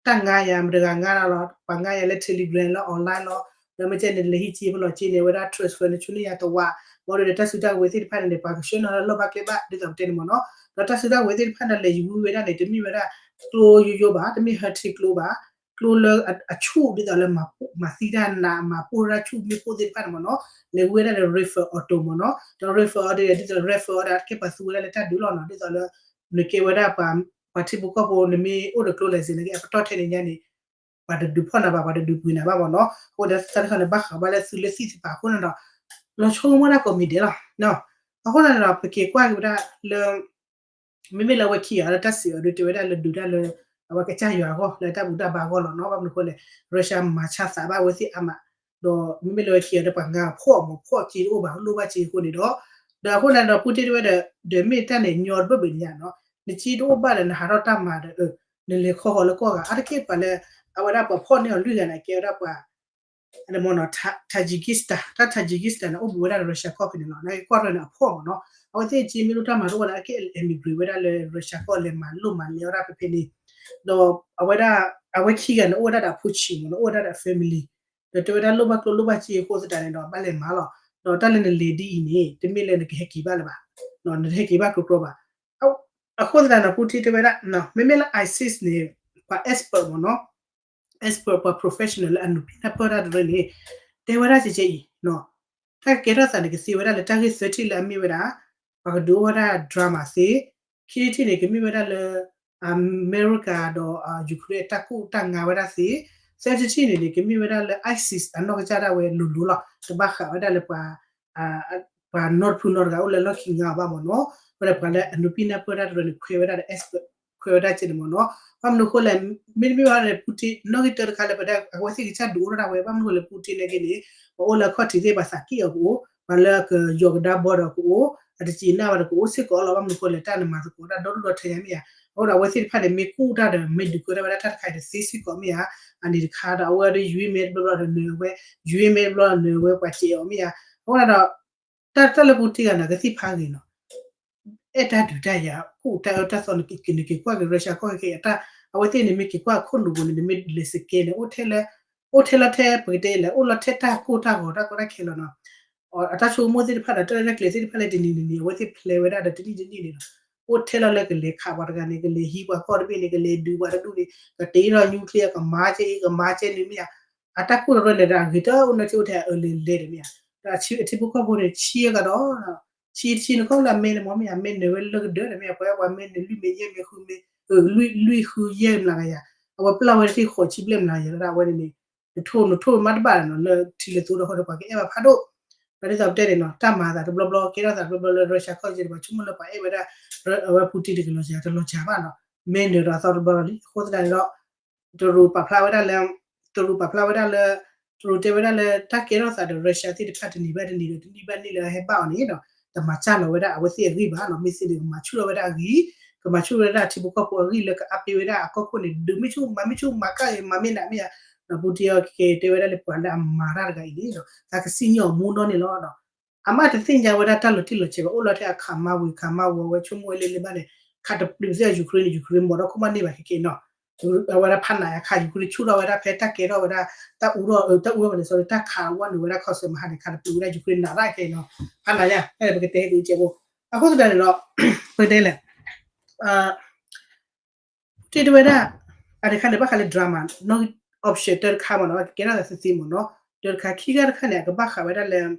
တၢ်ငါယၤ မတဂၤငါလီၤ ပှၤငါယၤလၢ Telegram လၢ online လီၤ. ဒီးမ့ၢ်ကဲန့ၣ် လဲၤဟံးက့ၤဖဲလီၤက့ၤန့ၣ် အဝဲဒၣ် transfer န့ၣ် ဆူန့ၢ်ယၤတဝး ဘၣ်ဒီးတၢ်စုတၢ်ကဝဲၤသ့ၣ်တဖၣ်န့ၣ်န့ၣ် ပှၤကဆှၢနုာ်လီၤလၢလီၢ်ဘၣ်ကျဲဘၣ် ဒ်သိးပတဲန့ၣ်မ့ၢ်နီၤ. ဒီးတၢ်စုတၢ်ကဝဲၤသ့ၣ်တဖၣ်န့ၣ် လဲၤယဝံဝဲဒၣ်န့ၣ် တမ့ၢ်ဝဲဒၣ် ကျိယိယိဘၣ် တမ့ၢ် ဟၢထံကျိဘၣ် ကျိလၢအဆူၣ် ဒ်သိးလၢ မၤသံတၢ်နး မၤပိၢ်တၢ်ဆူၣ်မ့ၣ်ပိၢ်သ့ၣ်တဖၣ်န့ၣ်မ့ၢ်နီၤ လဲၤဝံဝဲဒၣ်လၢ refer auto မ့ၢ်နီၤ. ဒီး refer auto ဒ်သိး refer auto တၢ်ကဲပှၤသူဝဲဒၣ်လၢတၢ်ဒုးလီၤနီၤ ဒ်သိးလၢ နကဲဝဲဒၣ် ပှၤထံဖိကီၢ်ဖိ နမ့ၢ်အိၣ်ဒီးကျိ license န့ၣ် အပတီၢ်ထဲန့ၣ်ညါန့ၣ် ပှၤတဒုးဖီၣ်နၤဘၣ် ပှၤတဒုးပှ့ၤနၤဘၣ်မ့ၢ်နီၤ. အဃိဒီးတၢ်တခါန့ၣ် ဘၣ်ဃးဘၣ်လၢသုလၢသံၣ်သပၤအဃိန့ၣ်ဒီး လီၤဆိကမိၣ်တၢ်ကိးမံၤဒဲးလီၤ. အဃိန့ၣ်ဒီး ပက့ၤကွၢ်က့ၤဝဲဒၣ်လၢ မ့မ့ၢ်လၢအဝဲခံဂၤလၢတၢ်စံးအီၤဒုးတဲဝဲဒၣ်လၢဒုးတၢ်လၢ အဝဲကစၢ်ယွၤအဂီၢ် လၢတၢ်ဘူၣ်တၢ်ဘါအဂီၢ်လီၤနီၤ. ဘၣ်မနုၤအဃိလဲၣ် Russia မၤဆါသးဘၣ်အဝဲသ့ၣ်အါမး ဒီးမ့မ့ၢ်လၢအဝဲခံဂၤဒီးပှၤငါဖီၣ်မ့ၢ်ဖီၣ်က့တအိၣ်ဘၣ် လိၣ်ဘၣ်က့အဃိန့ၣ်ဒီး ဒီးအဃိန့ၣ်ဒီး Putin တဲဝဲဒီး ဒီးမ့ၢ်တၢ်န့ၣ်ညီတဘၢၣ်ဘၣ်ညါနီၤ နက့တအိၣ်ဘၣ်ဒီး နဟးထီၣ်တၢ်မၤဒီး နလဲၤခီဃီၤလၢကီၢ်ဂၤ အါတက့ၢ်ပှၤလၢ အဝဲဒၣ်ပှၤဖီၣ်န့ၢ်အီၤလွံၢ်ဂၤန့ၣ် ကဲဝဲဒၣ်ပှၤ မ့ၢ်နီၤ Tajikistan တၢ် Tajikistan န့ၣ် အိၣ်ဘူးဝဲဒၣ်လၢ Russia ကီၢ်ဖဲန့ၣ်လီၤ. နကကွၢ်ထီၣ်န့ၣ်အဖီၣ်မ့ၢ်နီၤ အဝဲသ့ၣ်က့မ့ၢ်လိၣ်တၢ်မၤတအိၣ်ဒီး အက့ emigrate ဝဲဒၣ်လၢ Russia ကီၢ်လဲၤမၤလိၣ်မၤလဲၤအီၣ်ဒၣ်ဖဲဖဲန့ၣ် ဒီးအဝဲဒၣ် အဝဲခံဂၤန့ၣ် အိၣ်ဝဲဒၣ်ဒီးအဖိဆံးမ့ၢ်နီၤ အိၣ်ဝဲဒၣ်ဒီး family ဒီးတဲဝဲဒၣ်လိၣ်ဘၣ်ကျိလိၣ်ဘၣ်စ့အဃိသတးန့ၣ်ဒီး ဘၣ်လဲၤမၤလီၤ. ဒီးတၢ်လၢနလဲၤဒ်အံၤန့ၣ် တမ့ၢ်လၢနကဟဲက့ၤဘၣ်လၢၤဘၣ်, နတဟဲက့ၤဘၣ်ကျိကျိဘၣ်. အဃိသတးန့ၣ် Putin တဲဝဲဒၣ် မ့မ့ၢ်လၢ ISIS န့ၣ် ပှၤ expert မ့ၢ်နီၤ expert ပှၤ professional လၢအနုာ်ပံနၢ်ပၢၢ်တၢ်တရၢန့ၣ် တဲဝဲဒၣ်ကဲကဲအံၤ တၢ်ကကဲထီၣ်သးန့ၣ် ကသ့ဝဲဒၣ်လၢတၢ်ဂ့ၢ်သၢထံၣ်လၢအမ့ၢ်ဝဲဒၣ် ပှၤကဒုးအိၣ်ဝဲဒၣ် drama သ့, ခံထံၣ်န့ၣ် ကမ့ၢ်ဝဲဒၣ်လၢ အမဲရကၤဒီး Ukraine တၢ်ကူၣ်တၢ်ငါဝဲဒၣ်သ့, သၢထံၣ်န့ၣ်န့ၣ် ကမ့ၢ်ဝဲဒၣ်လၢ ISIS အနီၢ်ကစၢ်ဒၣ်ဝဲလိၤလိၤလီၤ. တဘၣ်ဃးဝဲဒၣ်လၢပှၤ ပှၤနီတဖုနီတဂၤအိၣ်လၢလီၢ်ခံငါအီၤဘၣ်မ့ၢ်နီၤ, ဝဲဒၣ်ပှၤလၢအနုာ်ပံနၢ်ပၢၢ်တၢ်တရၢန့ၣ် ခွဲးဝဲဒၣ်ဒီး expert ခွဲးဝဲဒၣ်ကဲန့ၣ်မ့ၢ်နီၤ. ဘၣ်မနုၤအဃိလဲၣ်, မ့တမ့ၢ်ဘၣ်န့ၣ် Putin နီၣ်ဂံၢ်တၢတခါလၢပတဲ အဝဲသ့ၣ်ကစၢ်ဒုးအိၣ်ထီၣ်ဒၣ်ဝဲ ဘၣ်မနုၤအဃိလဲၣ် Putin န့ၣ်က့န့ၣ် ပှၤအိၣ်လၢအခီၣ်ထံးသ့ၣ် ပှၤသးက့ၣ်အီၤကအိၣ်, ပှၤလၢအကယီၤကဒါဘီဒီးကအိၣ်, အတစံးနၢ်ဘၣ်ဒီးကအိၣ်စ့ၢ်ကီးလီၤ. ဘၣ်မနုၤအဃိလဲၣ် တၢ်န့ၣ်မၤသကိးတၢ်ဒီဒူၣ်ဒီထၢညါမ့ၢ်ဧါ. အဃိဒီးအဝဲသ့ၣ်တဖၣ်န့ၣ် မ့ၢ်ကူၣ်တၢ်ဒီး မ့ၢ်ဒုးကဲထီၣ်ဝဲဒၣ်တၢ်တခါအံၤတသ့စ့ၢ်ကီးမ့ၢ်ဧါ. အန့ၣ်တခါဒီး အဝဲဒီး UN မ့ၢ်တဘျီဘျီဒီးနၢၤဝဲ, UN မ့ၢ်တဘျီနၢၤဝဲ ပှၤစဲးအီၤမ့ၢ်ဧါ. အဃိဒီး တၢ်တၢ်လၢ Putin ဂၤန့ၣ် ကသံၣ်ဖးဂ့ၤနီၤ အဲၣ်တၢ်ဒုးတၢ်ယၤ ကူၣ်တၢ်အၢတၢ်သီန့ၣ် နက့ၤကွၢ်က့ၤ Russia ကီၢ်ခဲအံၤ အဝဲသ့ၣ်န့ၣ် မ့ၢ်က့ၤကွၢ်အခိၣ်နူာ်ပူၤန့ၣ် နမ့ၢ်လဲၤစကဲန့ၣ် အိၣ်ထဲလၢ အိၣ်ထဲလီၤထဲ ပကတဲလၢ အိၣ်လီၤထဲတၢ်ကိၢ်တၢ်ဂီၤတၢ်ကီတၢ်ခဲလီၤနီၤ. အတၢ်ဆိကမိၣ်သ့ၣ်တဖၣ်ဒီး တၢ်ရဲၣ်တၢ်ကျဲၤသ့ၣ်တဖၣ်လၢတနံၤနံၤန့ၣ် အဝဲသ့ၣ်ဖျဲးဝဲဒၣ်ဒီးတနံၣ်တနံၣ်န့ၣ်လီၤ. အိၣ်ထဲလီၤလၢကလဲၤခးပှၤတဂၤန့ၣ် ကလဲၤဟံးပှၤကီၢ်တဘ့ၣ်န့ၣ် ကလဲၤဒုးပှၤတဒူၣ်န့ၣ် ကတ့ထီၣ် nuclear ကမၤကဲအံၤ ကမၤကဲနုၤမ့ၢ်ဧါ. အတၢ်ကူၣ်တရၢန့ၣ်ဒီး အဂ့ၤတအိၣ်နီတဆံ အိၣ်ထဲအအၢလဲၤလဲၤဒီးမ့ၢ်ဧါ. ဒီးအထံဖိကီၢ်ဖိန့ၣ် ဆံးအကဒီး ဆံးတဆံးနကီၢ်လၢအမဲန့ၣ်မ့ၢ်မ့ၢ်ဧါ မ့ၢ်နၢၤဝဲလၢကဒၢးန့ၣ်မ့ၢ်ဧါ ပှၤအဲၣ်ပှၤမဲန့ၣ် လွံၢ်မဲယဲၢ်မဲဃုမဲ လွံၢ်ဃုယဲၢ်မျးကယၤ အဝဲပျၢ်ဝဲတထံၣ်ဃိးဆံဘျဲၣ်မျးကယၤလၢဒၣ်အဝဲန့ၣ်န့ၣ် နထိၣ်နထိၣ်မးတဘၣ်နီၤ လၢထံလၢသိဒီးဃိဒီး ပှၤကအဲၣ်ဘၣ်ဖးဒိၣ် ဒီးဒ်သိးပတဲန့ၣ်နီၤ တၢ်မၤသးတဘျီဘျီ ကဲထီၣ်သးတဘျီဘျီလၢ Russia ကီၢ်စဲၣ်န့ၣ် ပှၤဆိကမိၣ်လၢပှၤအဲၣ်ဝဲဒၣ် အဝဲ Putin တကလီၤစှၤ တလီၤစှၤဘၣ်နီၤ မ့ၢ်နၢၤဒီးအသီတဘျီလီၤလံ အဃိသတးန့ၣ်ဒီး တရူးပာ်ဖျါဝဲဒၣ်လၢ တရူးပာ်ဖျါဝဲဒၣ်လၢ တရူးတဲဝဲဒၣ်လၢ တၢ်ကဲထီၣ်သးဒီး Russia သ့ၣ်တဖၣ်တနံၤဘၣ်တနံၤဒီး တနံၣ်ဘၣ်နံၣ်လၢဟဲဘၣ်အီၤန့ၣ်ဒီး တမၤစၢ်လီၤဝဲဒၣ်အဝဲသ့ၣ်အဂံၢ်ဘၣ်နီၤ မ့ၢ်သ့န့ၣ် ကမၤဆူၣ်ထီၣ်ဝဲဒၣ်အဂံၢ် ကမၤဆူၣ်ထီၣ်ဝဲဒၣ်ထံဖိကီၢ်ဖိအဂံၢ်လၢကအါပ့ၤဝဲဒၣ်အကီၢ်ခိၣ်န့ၣ် ဒုးမ့ၢ်ဆူၣ်မၤမ့ၢ်ဆူၣ်မၤကၢ်ဂ့ၤမၤမ့ၢ်နးမ့ၢ်ဧါ ဒီး Putin အကကဲတဲဝဲဒၣ်လၢပှၤလၢအမၤတၢ်တဂၤအံၤန့ၣ်ဒီး သးကစံၣ်ညီၣ်အမူနီၢ်န့ၣ်လီၤဒီး အမ့ၢ်တသ့ၣ်ညါဝဲဒၣ်တၢ်လီၤတံၢ်လီၤဆဲးဘၣ် အိၣ်လီၤထဲအခးမါဝံၤ ခးမါဝီၤဝဲ ဆိကမိၣ်ဝဲလၢလၢဘၣ်န့ၣ် ခးတပျုာ်စ့ၢ် Ukraine န့ၣ် Ukraine မီၤဒီးခိၣ်မီၤန့ၢ်ဘၣ်ခဲကဲနီၤ အဝဲဒၣ်ဖးနးယၤခး Ukraine ဆူၣ်ထီၣ်ဝဲဒၣ်ဖဲတၢ်ကဲထီၣ်ဝဲဒၣ် တၢ်အူထီၣ် တၢ်အူထီၣ်ဝဲန့ၣ် sorry တၢ်ခးဝဲန့ၣ်ဝဲဒၣ် ခီၣ်စၢၣ်မဟါန့ၣ် ခးတပျုာ်ဝဲဒၣ် Ukraine နးရၣ်ခဲအံၤနီၤ ဖးနးယၤ ဖဲန့ၣ်ပကတဲဟဲက့ၤကဲးဖိ အဃိသတးန့ၣ်ဒီး ပကတဲလဲၣ် Putin တဲဝဲဒၣ် အတခါန့ၣ် ဘၣ်ဃးလၢ drama နီၣ် option တၢတခါမ့ၢ်နီၤ ကကဲထီၣ်သးသ့သ့မ့ၢ်နီၤ တၢတခါ ခံခါတခါန့ၣ် အကဘၣ်ဃးဝဲဒၣ်လၢ ဒ်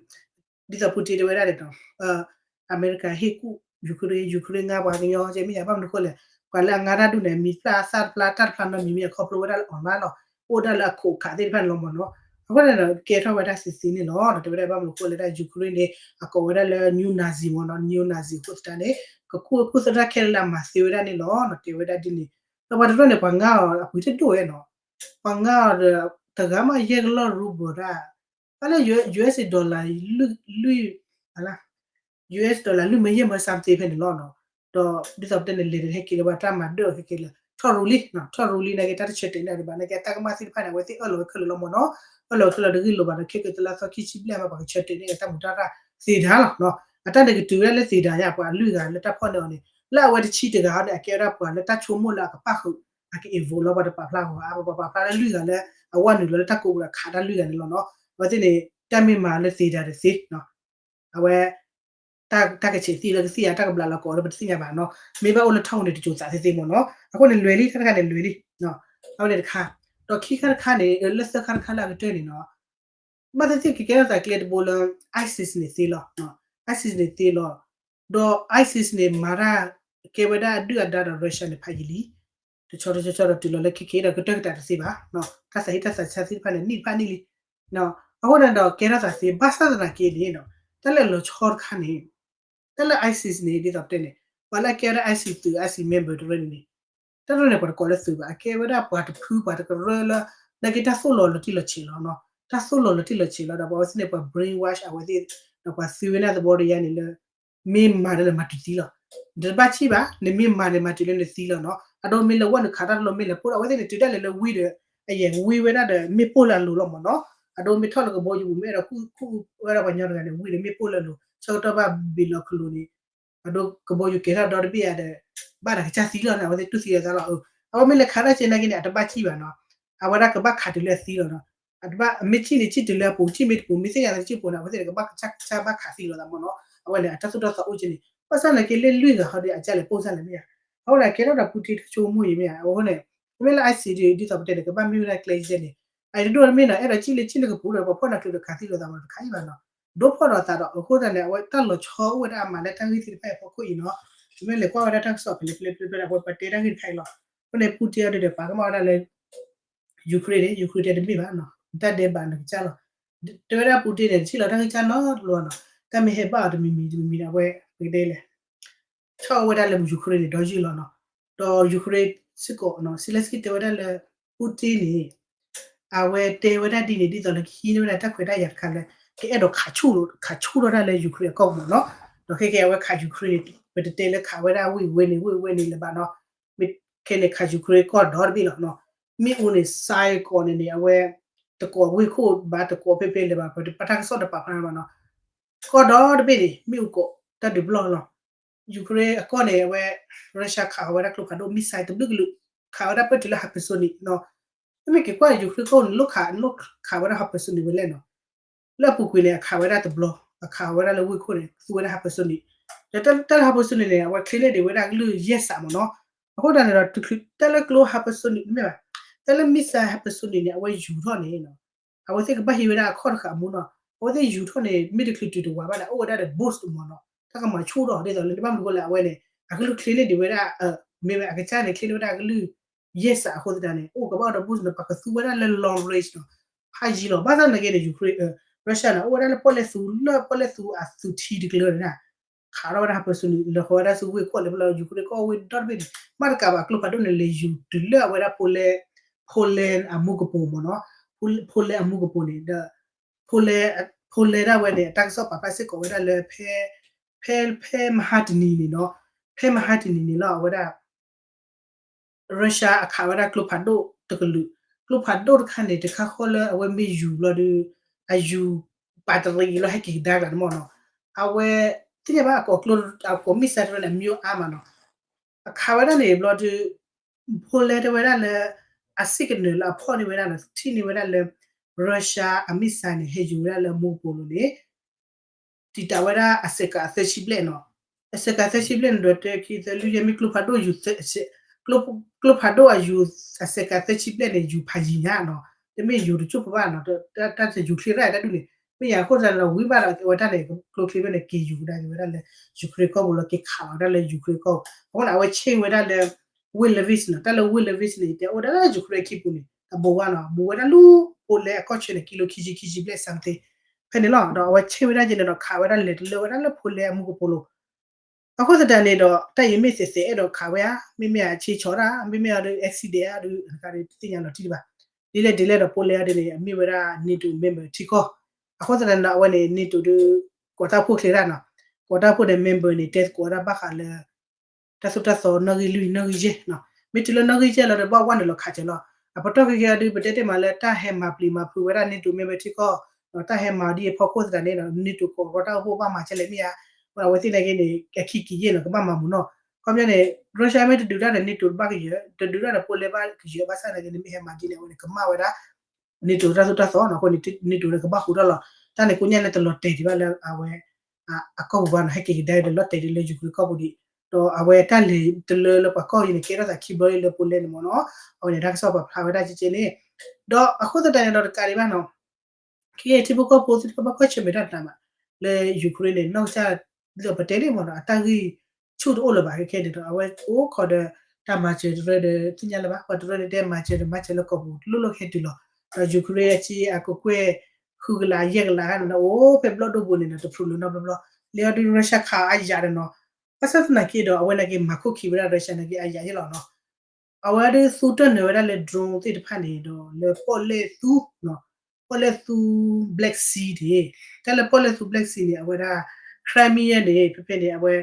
သိး Putin တဲဝဲဒၣ်န့ၣ်ဒီး အမဲရကၤဟ့ၣ်ကူၣ် Ukraine Ukraine ငါပှၤကညီကဲမ့ၢ်ယၤ ဘၣ်မနုၤအဃိလဲၣ် ပှၤလၢအငါတၢ်ဒူၣ်န့ၣ် မံၤသၣ်သၣ်တဖျါတၢ်တဖျါနီတမံၤမ့ၢ် ခီဖျိဝဲဒၣ်လၢ online လီၤ အိၣ်ဒၣ်လၢအခိးခးသ့ၣ်တဖၣ်န့ၣ်လီၤမ့ၢ်နီၤ အဃိန့ၣ်ဒီး ကဲထီၣ်ဝဲဒၣ်သ့သ့န့ၣ်လီၤ. ဒီးတဲဝဲဒၣ်ဘၣ်မနုၤအဃိလဲၣ် ဒ် Ukraine န့ၣ် အကိးဝဲဒၣ်လၢ neo-Nazi မ့ၢ်နီၤ, neo-Nazi အဃိသတးန့ၣ် ကခူၣ်ခိၣ်သရၣ်ခဲလၢာ်လၢအမၤသ့ဝဲဒၣ်န့ၣ်လီၤ. တဲဝဲဒၣ်ဒ်န့ၣ် ဒီးပှၤတရၢၢ်န့ၣ် ပှၤငါအီၤအပှ့ၤတဒိၣ်ဝဲနီၤ, ပှၤငါအီၤဒီး တဂၤမးယဲၢ်ကလီၢ်ရူဘၢၣ်ဒၣ်, ဘၣ်လၢ US dollar လွံၢ် US dollar လွံၢ်မၢယဲၢ်မၢ something ဖဲန့ၣ်လီၤနီၤ. ဒီးဒ်သိးပတဲန့ၣ် လဲၤတဟဲက့ၤလၢၤဘၣ် တၢ်မၤဒၢၣ်အီၤခဲက့ၤလၢ ထီၣ်ရူလံ, ထီၣ်ရူလံနာ်က့ တၢ်တဆၢတဲာ်န့ၢ်ဒံးဘၣ် နာ်က့ တၢ်ကမၣ်သ့ၣ်တဖၣ်န့ၣ် အဝဲသ့ၣ်အၢၣ်လီၤဝဲခဲလၢာ်လီၤမ့ၢ်နီၤ, အၢၣ်လီၤဝဲခဲလၢာ်တဂ့ၢ်လိာ်ဘၣ်ဒီး ခဲကတလါသီခံဆံဘျဲၣ်မး ပှၤကဆၢတဲာ်န့ၢ်အတၢ်မူးတၢ်ရၣ်သ့တၢ်လီၤနီၤ. အတၢ်န့ၣ်ကတုၤဝဲဒၣ်လၢသ့တၢ်ညါ ပှၤလွံၢ်ဂၤလၢတၢ်ဖီၣ်န့ၢ်အီၤန့ၣ် လၢအဝဲတဆံတဂၤဟီန့ၣ် အကဲဝဲဒၣ်ပှၤလၢတၢ်ဆိကမိၣ်လၢအကပၣ်ဃုာ် အက involve လီၤ ပှၤတပာ်ဖျါအဂီၢ် ပှၤပာ်ဖျါလၢလွံၢ်ဂၤလၢ အဝဲနုာ်လီၤလၢတၢ်ကိးပူၤဒီးခးတၢ်လွံၢ်ဂၤန့ၣ်လီၤနီၤ. အဝဲသ့ၣ်န့ၣ် တၢ်မ့ၢ်မၤလၢသ့တၢ်တသ့ အဝဲ တၢ်ကဆဲးသံလၢကသံၣ်ဧါ တၢ်ကဘျးလီၤကိးလၢပတသ့ၣ်ညါဘၣ်နီၤ, မ့ၢ်ဘၣ်အိၣ်လၢထီၣ်ပူၤန့ၣ် တစိၤသးသ့သ့မ့ၢ်နီၤ. အဃိန့ၣ်လွဲၤလံ တၢ်တခါန့ၣ်လွဲၤလံ, အဝဲန့ၣ်တခါ, ဒီးခံခါတခါန့ၣ် လၢသၢခါတခါလၢအကတၢၢ်န့ၣ်နီၤ ဘၣ်သ့ၣ်သ့ၣ်ကကဲထီၣ်သးကျဲတဘိလၢ ISIS န့ၣ်သ့လီၤ, ISIS န့ၣ်သ့လီၤ, ဒီး ISIS န့ၣ် မၤတၢ်ကဲဝဲဒၣ်အဒုၣ်အဒါဒီး Russia န့ၣ် ဖးယံာ်လံ, တဆီတဆီဆီဒီးတုၤလီၤလၢခဲခဲဒီးကတၢၢ်ကတၢၢ်တသ့ဘၣ်, တၢ်သးဟ့တၢ်သးဆါသ့ၣ်တဖၣ်န့ၣ် နံၣ်တဖၣ်နံၣ်လံ, အဃိန့ၣ်ဒီးကဲထီၣ်သးသ့ ဘၣ်ဆၣ်သနာ်က့န့ၣ် တၢ်လၢအလီၤဆီတခါန့ၣ် တၢ်လၢ ISIS န့ၣ် ဒ်သိးပတဲန့ၣ် ပှၤလၢအကဲဝဲဒၣ် ISIS သုး ISIS member တရၢၢ်န့ၣ်န့ၣ် တၢ်တရၢၢ်န့ၣ် ပှၤတကိးလၢသုးဘၣ် အကဲဝဲဒၣ်ပှၤတဖု ပှၤတကရၢလၢ နာ်က့တၢ်သိၣ်လီၤလီၤတံၢ်လီၤဆဲးလီၤနီၤ, တၢ်သိၣ်လီၤလီၤတံၢ်လီၤဆဲးလီၤဒီး ပှၤဝဲသ့ၣ်န့ၣ် ပှၤ brainwash အဝဲသ့ၣ်, ဒီးပှၤသံဝဲဒၣ်သဘီတယါန့ၣ်လၢ မ့ၢ်မၤဒီးနမၤတုၤသံလီၤ, နတဘၣ်စံၣ်ဘၣ်, နမ့ၢ်မၤန့ၣ်မၤတုၤလၢနသံလီၤနီၤ, အဒိမ့ၢ်လၢဝဲနုာ်ခးတၢ်တလိၣ်မ့ၢ်လဲၤပိၢ်ဒီး အဝဲသ့ၣ်န့ၣ် တုၤဒၣ်လဲာ်လၢဝံဒီး အယဲၢ်ဝံဝဲဒၣ်ဒီး မ့ၢ်ပိၢ်လၢအလိၤလီၤမ့ၢ်နီၤ, အဒိမ့ၢ်ထီၣ်လၢကဘီယူၤပူၤ မ့ၢ်အဲၣ်ဒိးခူၣ်ဝဲဒၣ်ပှၤညီတဂၤန့ၣ် ဝံဒီးမ့ၢ်ပိၢ်လၢအလိၤ ဆၢကတီၢ်ဘၣ်ဘ့ၣ်လီၤခလိာ်န့ၣ် အဒိကဘီယူၤကဲၤထီၣ်ဒီတဘ့ၣ်ဧါဒီး ဘၣ်ဒီးကစၢ်သံလီၤန့ၣ် အဝဲသ့ၣ်တူၢ်သံလီၤသးလီၤ, အဝဲမ့ၢ်လဲၤခးတၢ်စ့နာ်က့န့ၣ် အတဘၣ်စံၣ်ဘၣ်နီၤ, အဝဲဒၣ်ကဘၣ်ခးတုၤလၢအသံလီၤနီၤ, အတဘၣ်မ့ၢ်စံၣ်န့ၣ် စံၣ်တုၤလၢအပူၤ စံၣ်မ့ၢ်တပူၤ မ့ၢ်သ့ၣ်ညါသးစံၣ်ပူၤန့ၣ် အဝဲသ့ၣ်န့ၣ် ကဘၣ်ကစၢ်ကစၢ်ဘၣ်ခးသံလီၤသးမ့ၢ်နီၤ, အဝဲန့ၣ် အတၢ်သိၣ်တၢ်သီအိၣ်က့န့ၣ် ဘၣ်ဆၣ်နာ်က့လၢလွံၢ်ဂၤဟီဒီး အကၢ်လဲၤပိၢ်စၢ်လဲၣ်မ့ၢ်ဧါ, အဃိန့ၣ် ကဲထီၣ်ဒီးပူတ့တၢ်ဆိကမိၣ်အံၤမ့ၢ်ဧါ, အဃိန့ၣ် မ့မ့ၢ်လၢ ISIS ဒ်သိးပတဲန့ၣ် ကဘၣ်မ့ၢ်ဝဲဒၣ်ကျဲယဲန့ၣ် အတဒိၣ်မ့ၢ်နီၤ အဲၣ်ဒိးစံၣ်လၢစံၣ်လၢကပူၤဒီး ပှၤဖီၣ်နၤချုးဒီးခးသံလိာ်သးမ့ၢ်တခါအံၤဘၣ်နီၤ, ဒိဖီၣ်ဒီးသးဒီး အဃိသတးန့ၣ် အဝဲတၢ်လီၤဆီ အိၣ်ဝဲဒၣ်အမၤလၢတၢ်ဂ့ၢ်သ့ၣ်တဖၣ်အံၤဖီခိၣ်အံၤနီၤ, မ့ၢ်လဲၤကွၢ်ဝဲဒၣ်တၢ်ကစီၣ်ဖဲလဲၣ်ဖဲလဲၣ်ဖဲလဲၣ် အဝဲပှၤတဲတၢ်ဂ့ၢ်တခါအံၤလီၤ, အဃိန့ၣ် ပူတ့အီၤဒ်ဒီး ပာ်ကမၣ်ဝဲဒၣ်လၢ Ukraine န့ၣ် Ukraine တဲတမ့ၢ်ဘၣ်နီၤ, တၢ်ဒဲးဘးနကစၢ်လီၤ, တဲဝဲဒၣ်ပူတ့န့ၣ် တထံၣ်လီၤတၢ်ဂ့ၢ်ကၢ်နီတဘျီနီၤ, တၢ်မ့ၢ်ဟဲဘၣ်အီၤတမံၤမံၤတမံၤမံၤန့ၣ် အဝဲ ပကတဲလဲၣ် ဆီၣ်ဝဲဒၣ်လၢ Ukraine န့ၣ် ဒီယုၢ်လီၤနီၤ, ဒီး Ukraine စ့ၢ်ကီးနီၤ Zelensky တဲဝဲဒၣ်လၢ ပူတ့န့ၣ် အဝဲတဲဝဲဒၣ်ဒ်န့ၣ် ဒ်သိးလၢကဟံးန့ၢ်ဝဲဒၣ်တၢ်ခွဲးတၢ်ယာ်တခါလၢ ကအဲၣ်ဒိးခးဆူၣ် ခးဆူၣ်ထီၣ်တၢ်လၢ Ukraine အကီၢ်ပူၤမ့ၢ်နီၤ, ဒီးခဲကဲအဝဲခး Ukraine န့ၣ် ပတတဲလၢခးဝဲဒၣ်ဝ့ၢ်ဝဲန့ၣ် ဝ့ၢ်ဝဲန့ၣ်လၢၤဘၣ်နီၤ, မ့ၢ်ခဲန့ၣ်ခး Ukraine ကီၢ်ဒီတဘ့ၣ်လီၤနီၤ, မ့ၣ်အူန့ၣ် စဲကီးန့ၣ်န့ၣ် အဝဲ တကိးဝ့ၢ်ခိၣ်ဘၣ် တကိးဖဲဖဲလၢၤဘၣ် ပတပာ်တၢ်ကစီၣ်တပာ်ဖျါဘၣ်နီၤ, ကီၢ်ဒီတဘ့ၣ်န့ၣ် မ့ၣ်အူကိးတၢ်ဒုးပျီၢ်လီၤ. Ukraine အကီၢ်န့ၣ် အဝဲ Russia ခးဃီၤဝဲဒၣ်ကျိဖးဒိၣ် missile တဘျုးကလုာ် ခးဝဲဒၣ်ပၢၢ်တုၤလၢ hypersonic နီၤ. မ့မ့ၢ်က့ၤကွၢ် Ukraine ကီၢ်န့ၣ် လိၣ်ခး လိၣ်ခးဝဲဒၣ် hypersonic ဝဲလဲၣ်နီၤ. လၢအပူၤကွံာ်န့ၣ် အခးဝဲဒၣ်တဘျီ အခးဝဲဒၣ်လၢဝ့ၢ်ခိၣ်န့ၣ် သူဝဲဒၣ် hypersonic ဒီးတၢ်လၢ hypersonic န့ၣ် အဝဲချ့န့ၢ်ဒံးဝဲဒၣ်ကလုၢ်ယဲၢ်စးမ့ၢ်နီၤ. အဃိသတးန့ၣ်ဒီး တချုးတၢ်လၢကျိ hypersonic မ့ၢ်ဘၣ် တၢ်လၢ missile hypersonic န့ၣ် အဝဲယူၤထီၣ်န့ၣ် အဝဲသ့ၣ်ကဘၣ်ဟံးဝဲဒၣ်အခီၣ်တဃာ်အမူနီၤ. အဝဲသ့ၣ်ယူၤထီၣ်န့ၣ် မ့ၢ်တချုးတုၤတဝးဘၣ်န့ၣ် အိၣ်ဝဲဒၣ်ဒီး boost မ့ၢ်နီၤ. တၢ်ကမၤဆူၣ်ထီၣ်ဒ်သိးလၢ ဘၣ်မနုၤအဃိလဲၣ် အဝဲန့ၣ် အကလုၢ်ချ့န့ၢ်ဒံးဝဲဒၣ် မ့မ့ၢ်အကစၢ်န့ၣ် ချ့န့ၢ်ဝဲဒၣ်အကလုၢ် ယဲၢ်စးအဃိသတးန့ၣ် အိၣ်ကဘၣ်အိၣ်ဒီး boost န့ၣ် ပှၤကသူဝဲဒၣ်လၢ long range နီၤ. ဖးယံၤလီၤ. ဘၣ်ဆၣ်နာ်က့န့ၣ် Ukraine Russia န့ၣ် အိၣ်ဝဲဒၣ်လၢပီၣ်လဲၣ်သူ လၢပီၣ်လဲၣ်သူအသူထံတကလုာ်န့ၣ် ခးထီၣ်ဝဲဒၣ် hypersonic လၢဃီဝဲဒၣ်ဆူဝ့ၢ်ခိၣ်လၢပလီၢ် Ukraine ကီၢ်ဝ့ၢ်ဒီတဘ့ၣ်န့ၣ် မ့ၢ်တကးဘၣ် ကျိဖးဒိၣ်န့ၣ် လဲၤယူၤတုၤလၢအဝဲဒၣ် Poland အမူကပိာ်မ့ၢ်နီၤ. Poland အမူကပိာ်န့ၣ်ဒီး Poland Poland ဒၣ်ဝဲန့ၣ် အတၢ်ကစီၣ်ပာ်ဖျါစ့ၢ်ကီးဝဲဒၣ်လၢ ဖဲ ဖဲ ဖဲမဟါတနံၤန့ၣ်နီၤ. ဖဲမဟါတနံၤန့ၣ်လီၤ အဝဲဒၣ် Russia အခးဝဲဒၣ်ကျိဖးဒိၣ်တကလုာ်, ကျိဖးဒိၣ်တခါန့ၣ် တခါဃီလၢအဝဲမ့ၢ်ယူၤဘျီဒီး အယူၤပာ်တရံးလီၤ ဟဲက့ၤကဒါကလၤန့ၣ်မ့ၢ်နီၤ. အဝဲ သ့ၣ်ညါဘၣ် အကိးကျိ အကိး missile တရၢန့ၣ် အမျိုးအါမးနီၤ. အခးဝဲဒၣ်န့ၣ်ဘျီဒီး Poland တဲဝဲဒၣ်လၢ အ signal လၢအဖီၣ်န့ၢ်ဝဲဒၣ်န့ၣ် ထံၣ်န့ၢ်ဝဲဒၣ်လၢ Russia အ missile န့ၣ် ဟဲယူၤဝဲဒၣ်လၢအမူကပိာ်လိၤန့ၣ် တံာ်တာ်ဝဲဒၣ်အစဲးကးသၢဆံဘျဲၣ်နီၤ. အစဲးကးသၢဆံဘျဲၣ်န့ၣ်ဒီး တၢ ခံ သၢ လွံၢ် ယဲၢ် မ့ၢ်ကျိဖးဒိၣ်ယူၤ ကျိဖးဒိၣ်အယူၤ အစဲးကးသၢဆံဘျဲၣ်န့ၣ် ယူၤဖးယံၤညါနီၤ. တမ့ၢ်ယူၤတစိၢ်ဖိဘၣ်နီၤ. တၢ်တယူၤချ့ရၣ်တၢ်ဒုးန့ၣ် မ့ၢ်ယၤအဃိသတးန့ၣ်ဒီး ဝံၤဘၣ်ဒီး အဝဲတၢ်န့ၣ် ကျိချ့ဘျဲၣ်န့ၣ် က့ၤယူၤကဒါက့ၤဝဲဒၣ်လၢ Ukraine ကီၢ်ပူၤလီၤ. က့ၤခးလီၤဝဲဒၣ်လၢ Ukraine ကီၢ်ပူၤ အဃိန့ၣ် အဝဲ change ဝဲဒၣ်လၢ ဝ့ၢ် Lviv နီၤ. တၢ်လၢဝ့ၢ် Lviv န့ၣ် တဲအိၣ်ဒၣ်လၢ Ukraine ခံပူၤန့ၣ် အဘူးဝဲနီၤ. ဘူးဝဲဒၣ်လူ ဖိလဲအကီၢ်ဆၢန့ၣ် ကံလိခံဆံခံဆံဘျဲၣ် something ဖဲန့ၣ်လီၤ. ဒီးအဝဲဆ့ၣ်ဝဲဒၣ်က့န့ၣ်ဒီး ခးဝဲဒၣ်လဲၤတလၢဝဲဒၣ်လၢဖိလဲအမူကပိာ်လိၤ အဃိသတးန့ၣ်ဒီး တၢ်အံၤမ့ၢ်သ့ၣ်သ့ၣ်အဲၣ်ဒိးခးဝဲဧါ, မ့မ့ၢ်အဆ့ၣ်ဆီၣ်တၢ်, မ့မ့ၢ်အဒုး accident ဧါဒုး တခါဒုးတသ့ၣ်ညါလီၤတံၢ်ဒံးဘၣ်. ဒ်လဲၣ်ဒ်လဲၣ်ဒီး ဖိလဲအံၤဒ်န့ၣ် အမ့ၢ်ဝဲဒၣ် NATO member ထံကီၢ်, အဃိသတးန့ၣ်ဒီး အဝဲန့ၣ် NATO ဒုး ကိးတၢ်ဖိချ့တၢ်နီၤ, ကိးတၢ်ဖိန့ၣ် member န့ၣ် တဲသကိးဝဲဒၣ်ဘၣ်ဃးလၢ တၢ်သိၣ်တၢ်သီနီၣ်ဂံၢ်လွံၢ်နီၣ်ဂံၢ်ယဲၢ်နီၤ, မ့ၢ်တုၤလၢနီၣ်ဂံၢ်ယဲၢ်လီၤဒီး ဘၣ်ဝဲန့ၣ်လီၤခးစၢၤလီၤ. အပတီၢ်ခဲကဲဒုး ပတဲတ့ၢ်မးလၢ တၢ်ဟဲမၤပျံၤမၤဖုးဝဲဒၣ် NATO member ထံကီၢ်, ဒီးတၢ်ဟဲမၤဒ်အဖီခိၣ်သတးန့ၣ်ဒီး NATO ကိးဃီတၢ်အိၣ်ဖှိၣ်ဘၣ်မၤကဲလဲၣ်မ့ၢ်ဧါ, အဝဲသ့ၣ်နာ်က့န့ၣ် အခံက့ၤယဲၢ်နီၤ ကဘၣ်မၤမူနီၤ. ခီပညီန့ၣ် Russia မ့ၢ်တဒုးတၢ်ဒီး NATO တဘၣ်ကယၢၤ, တဒုးတၢ်ဒီးဖိလဲဘၣ်ကယၢၤ ဘၣ်ဆၣ်နာ်က့န့ၣ် မ့ၢ်ဟဲမၤဒ်န့ၣ် အဝဲန့ၣ် ကမၣ်ဝဲဒၣ် NATO တၢ်သိၣ်တၢ်သီနီၤ, အဃိန့ၣ် NATO န့ၣ် ကဘၣ်ဟူးထီၣ်လီၤ. တၢ်န့ၣ်ကိညါန့ၣ် တလီၤတဲာ်ဒံးဘၣ်လၢအဝဲ အကီၢ်ပူၤဘၣ်နီၤ, ဟဲက့ၤကဒါဒီးလီၤတဲာ်ဒံးလၢ Ukraine ကီၢ်ပူၤဒံး, ဒီးအဝဲတၢ်လဲၤတလၢလၢပှၤကီၢ်အံၤန့ၣ် ကဲထီၣ်သးခံဘျီလၢဖိလဲန့ၣ်မ့ၢ်နီၤ, အဝဲန့ၣ် တၢ်ကစီၣ်ပာ်ဖျါဝဲဒၣ်ကဲကဲန့ၣ်, ဒီးအဃိသတးန့ၣ်ဒီးတကးဒံးဘၣ်နီၤ ခဲအံၤထံဖိကီၢ်ဖိသ့ၣ်တဖၣ်ဘၣ်ကွၢ်ဆၢၣ်မဲာ်တၢ်တၢ်မး လၢ Ukraine န့ၣ် နီၢ်ကစၢ် ဒ်သိးပတဲန့ၣ်မ့ၢ်နီၤ အတၢ်ဂံၢ်ဆူၣ်တအိၣ်လၢၤဘၣ် ခဲခဲန့ၣ်ဒီး အဝဲအိၣ်ခိးဒီး တၢ်မၤစၢၤတရၢဒီး သ့ၣ်ညါလၢၤဘၣ် ပှၤတရၢန့ၣ် တဲမၤစၢၤဒီးမၤစၢၤလၢကီၢ်ပူၤ လိၣ်လိၣ်ဟဲတုၤလီၤ. ဒီး Ukraine အစ့အကကွဲၢ် ဃုကလးယဲၢ်ကလးဂၤန့ၣ်ဒီး အိၣ်ဖဲဘျီၣ်ဒိၣ်ပူၤန့ၣ်ဒီး တဖျိးလၢၤနီတဘျီဘျီ လၢအဒုး Russia ခးအယးဒီးနီၤ ဘၣ်ဆၣ်သနာ်က့ဒီး အဝဲနာ်က့မၤခိၣ်ခံဝဲဒၣ် Russia နာ်က့အယးယဲၢ်လီၤနီၤ အဝဲဒုးသူတၢၢ်နၢၤဝဲဒၣ်လၢ drone သ့ၣ်တဖၣ်န့ၣ်ဒီး လၢပီၣ်လဲၣ်သူ ပီၣ်လဲၣ်သူ Black Sea န့ၣ် တၢ်လၢပီၣ်လဲၣ်သူ Black Sea န့ၣ် အဝဲဒၣ် Crimea န့ၣ် ဖဲဖဲန့ၣ် အဝဲ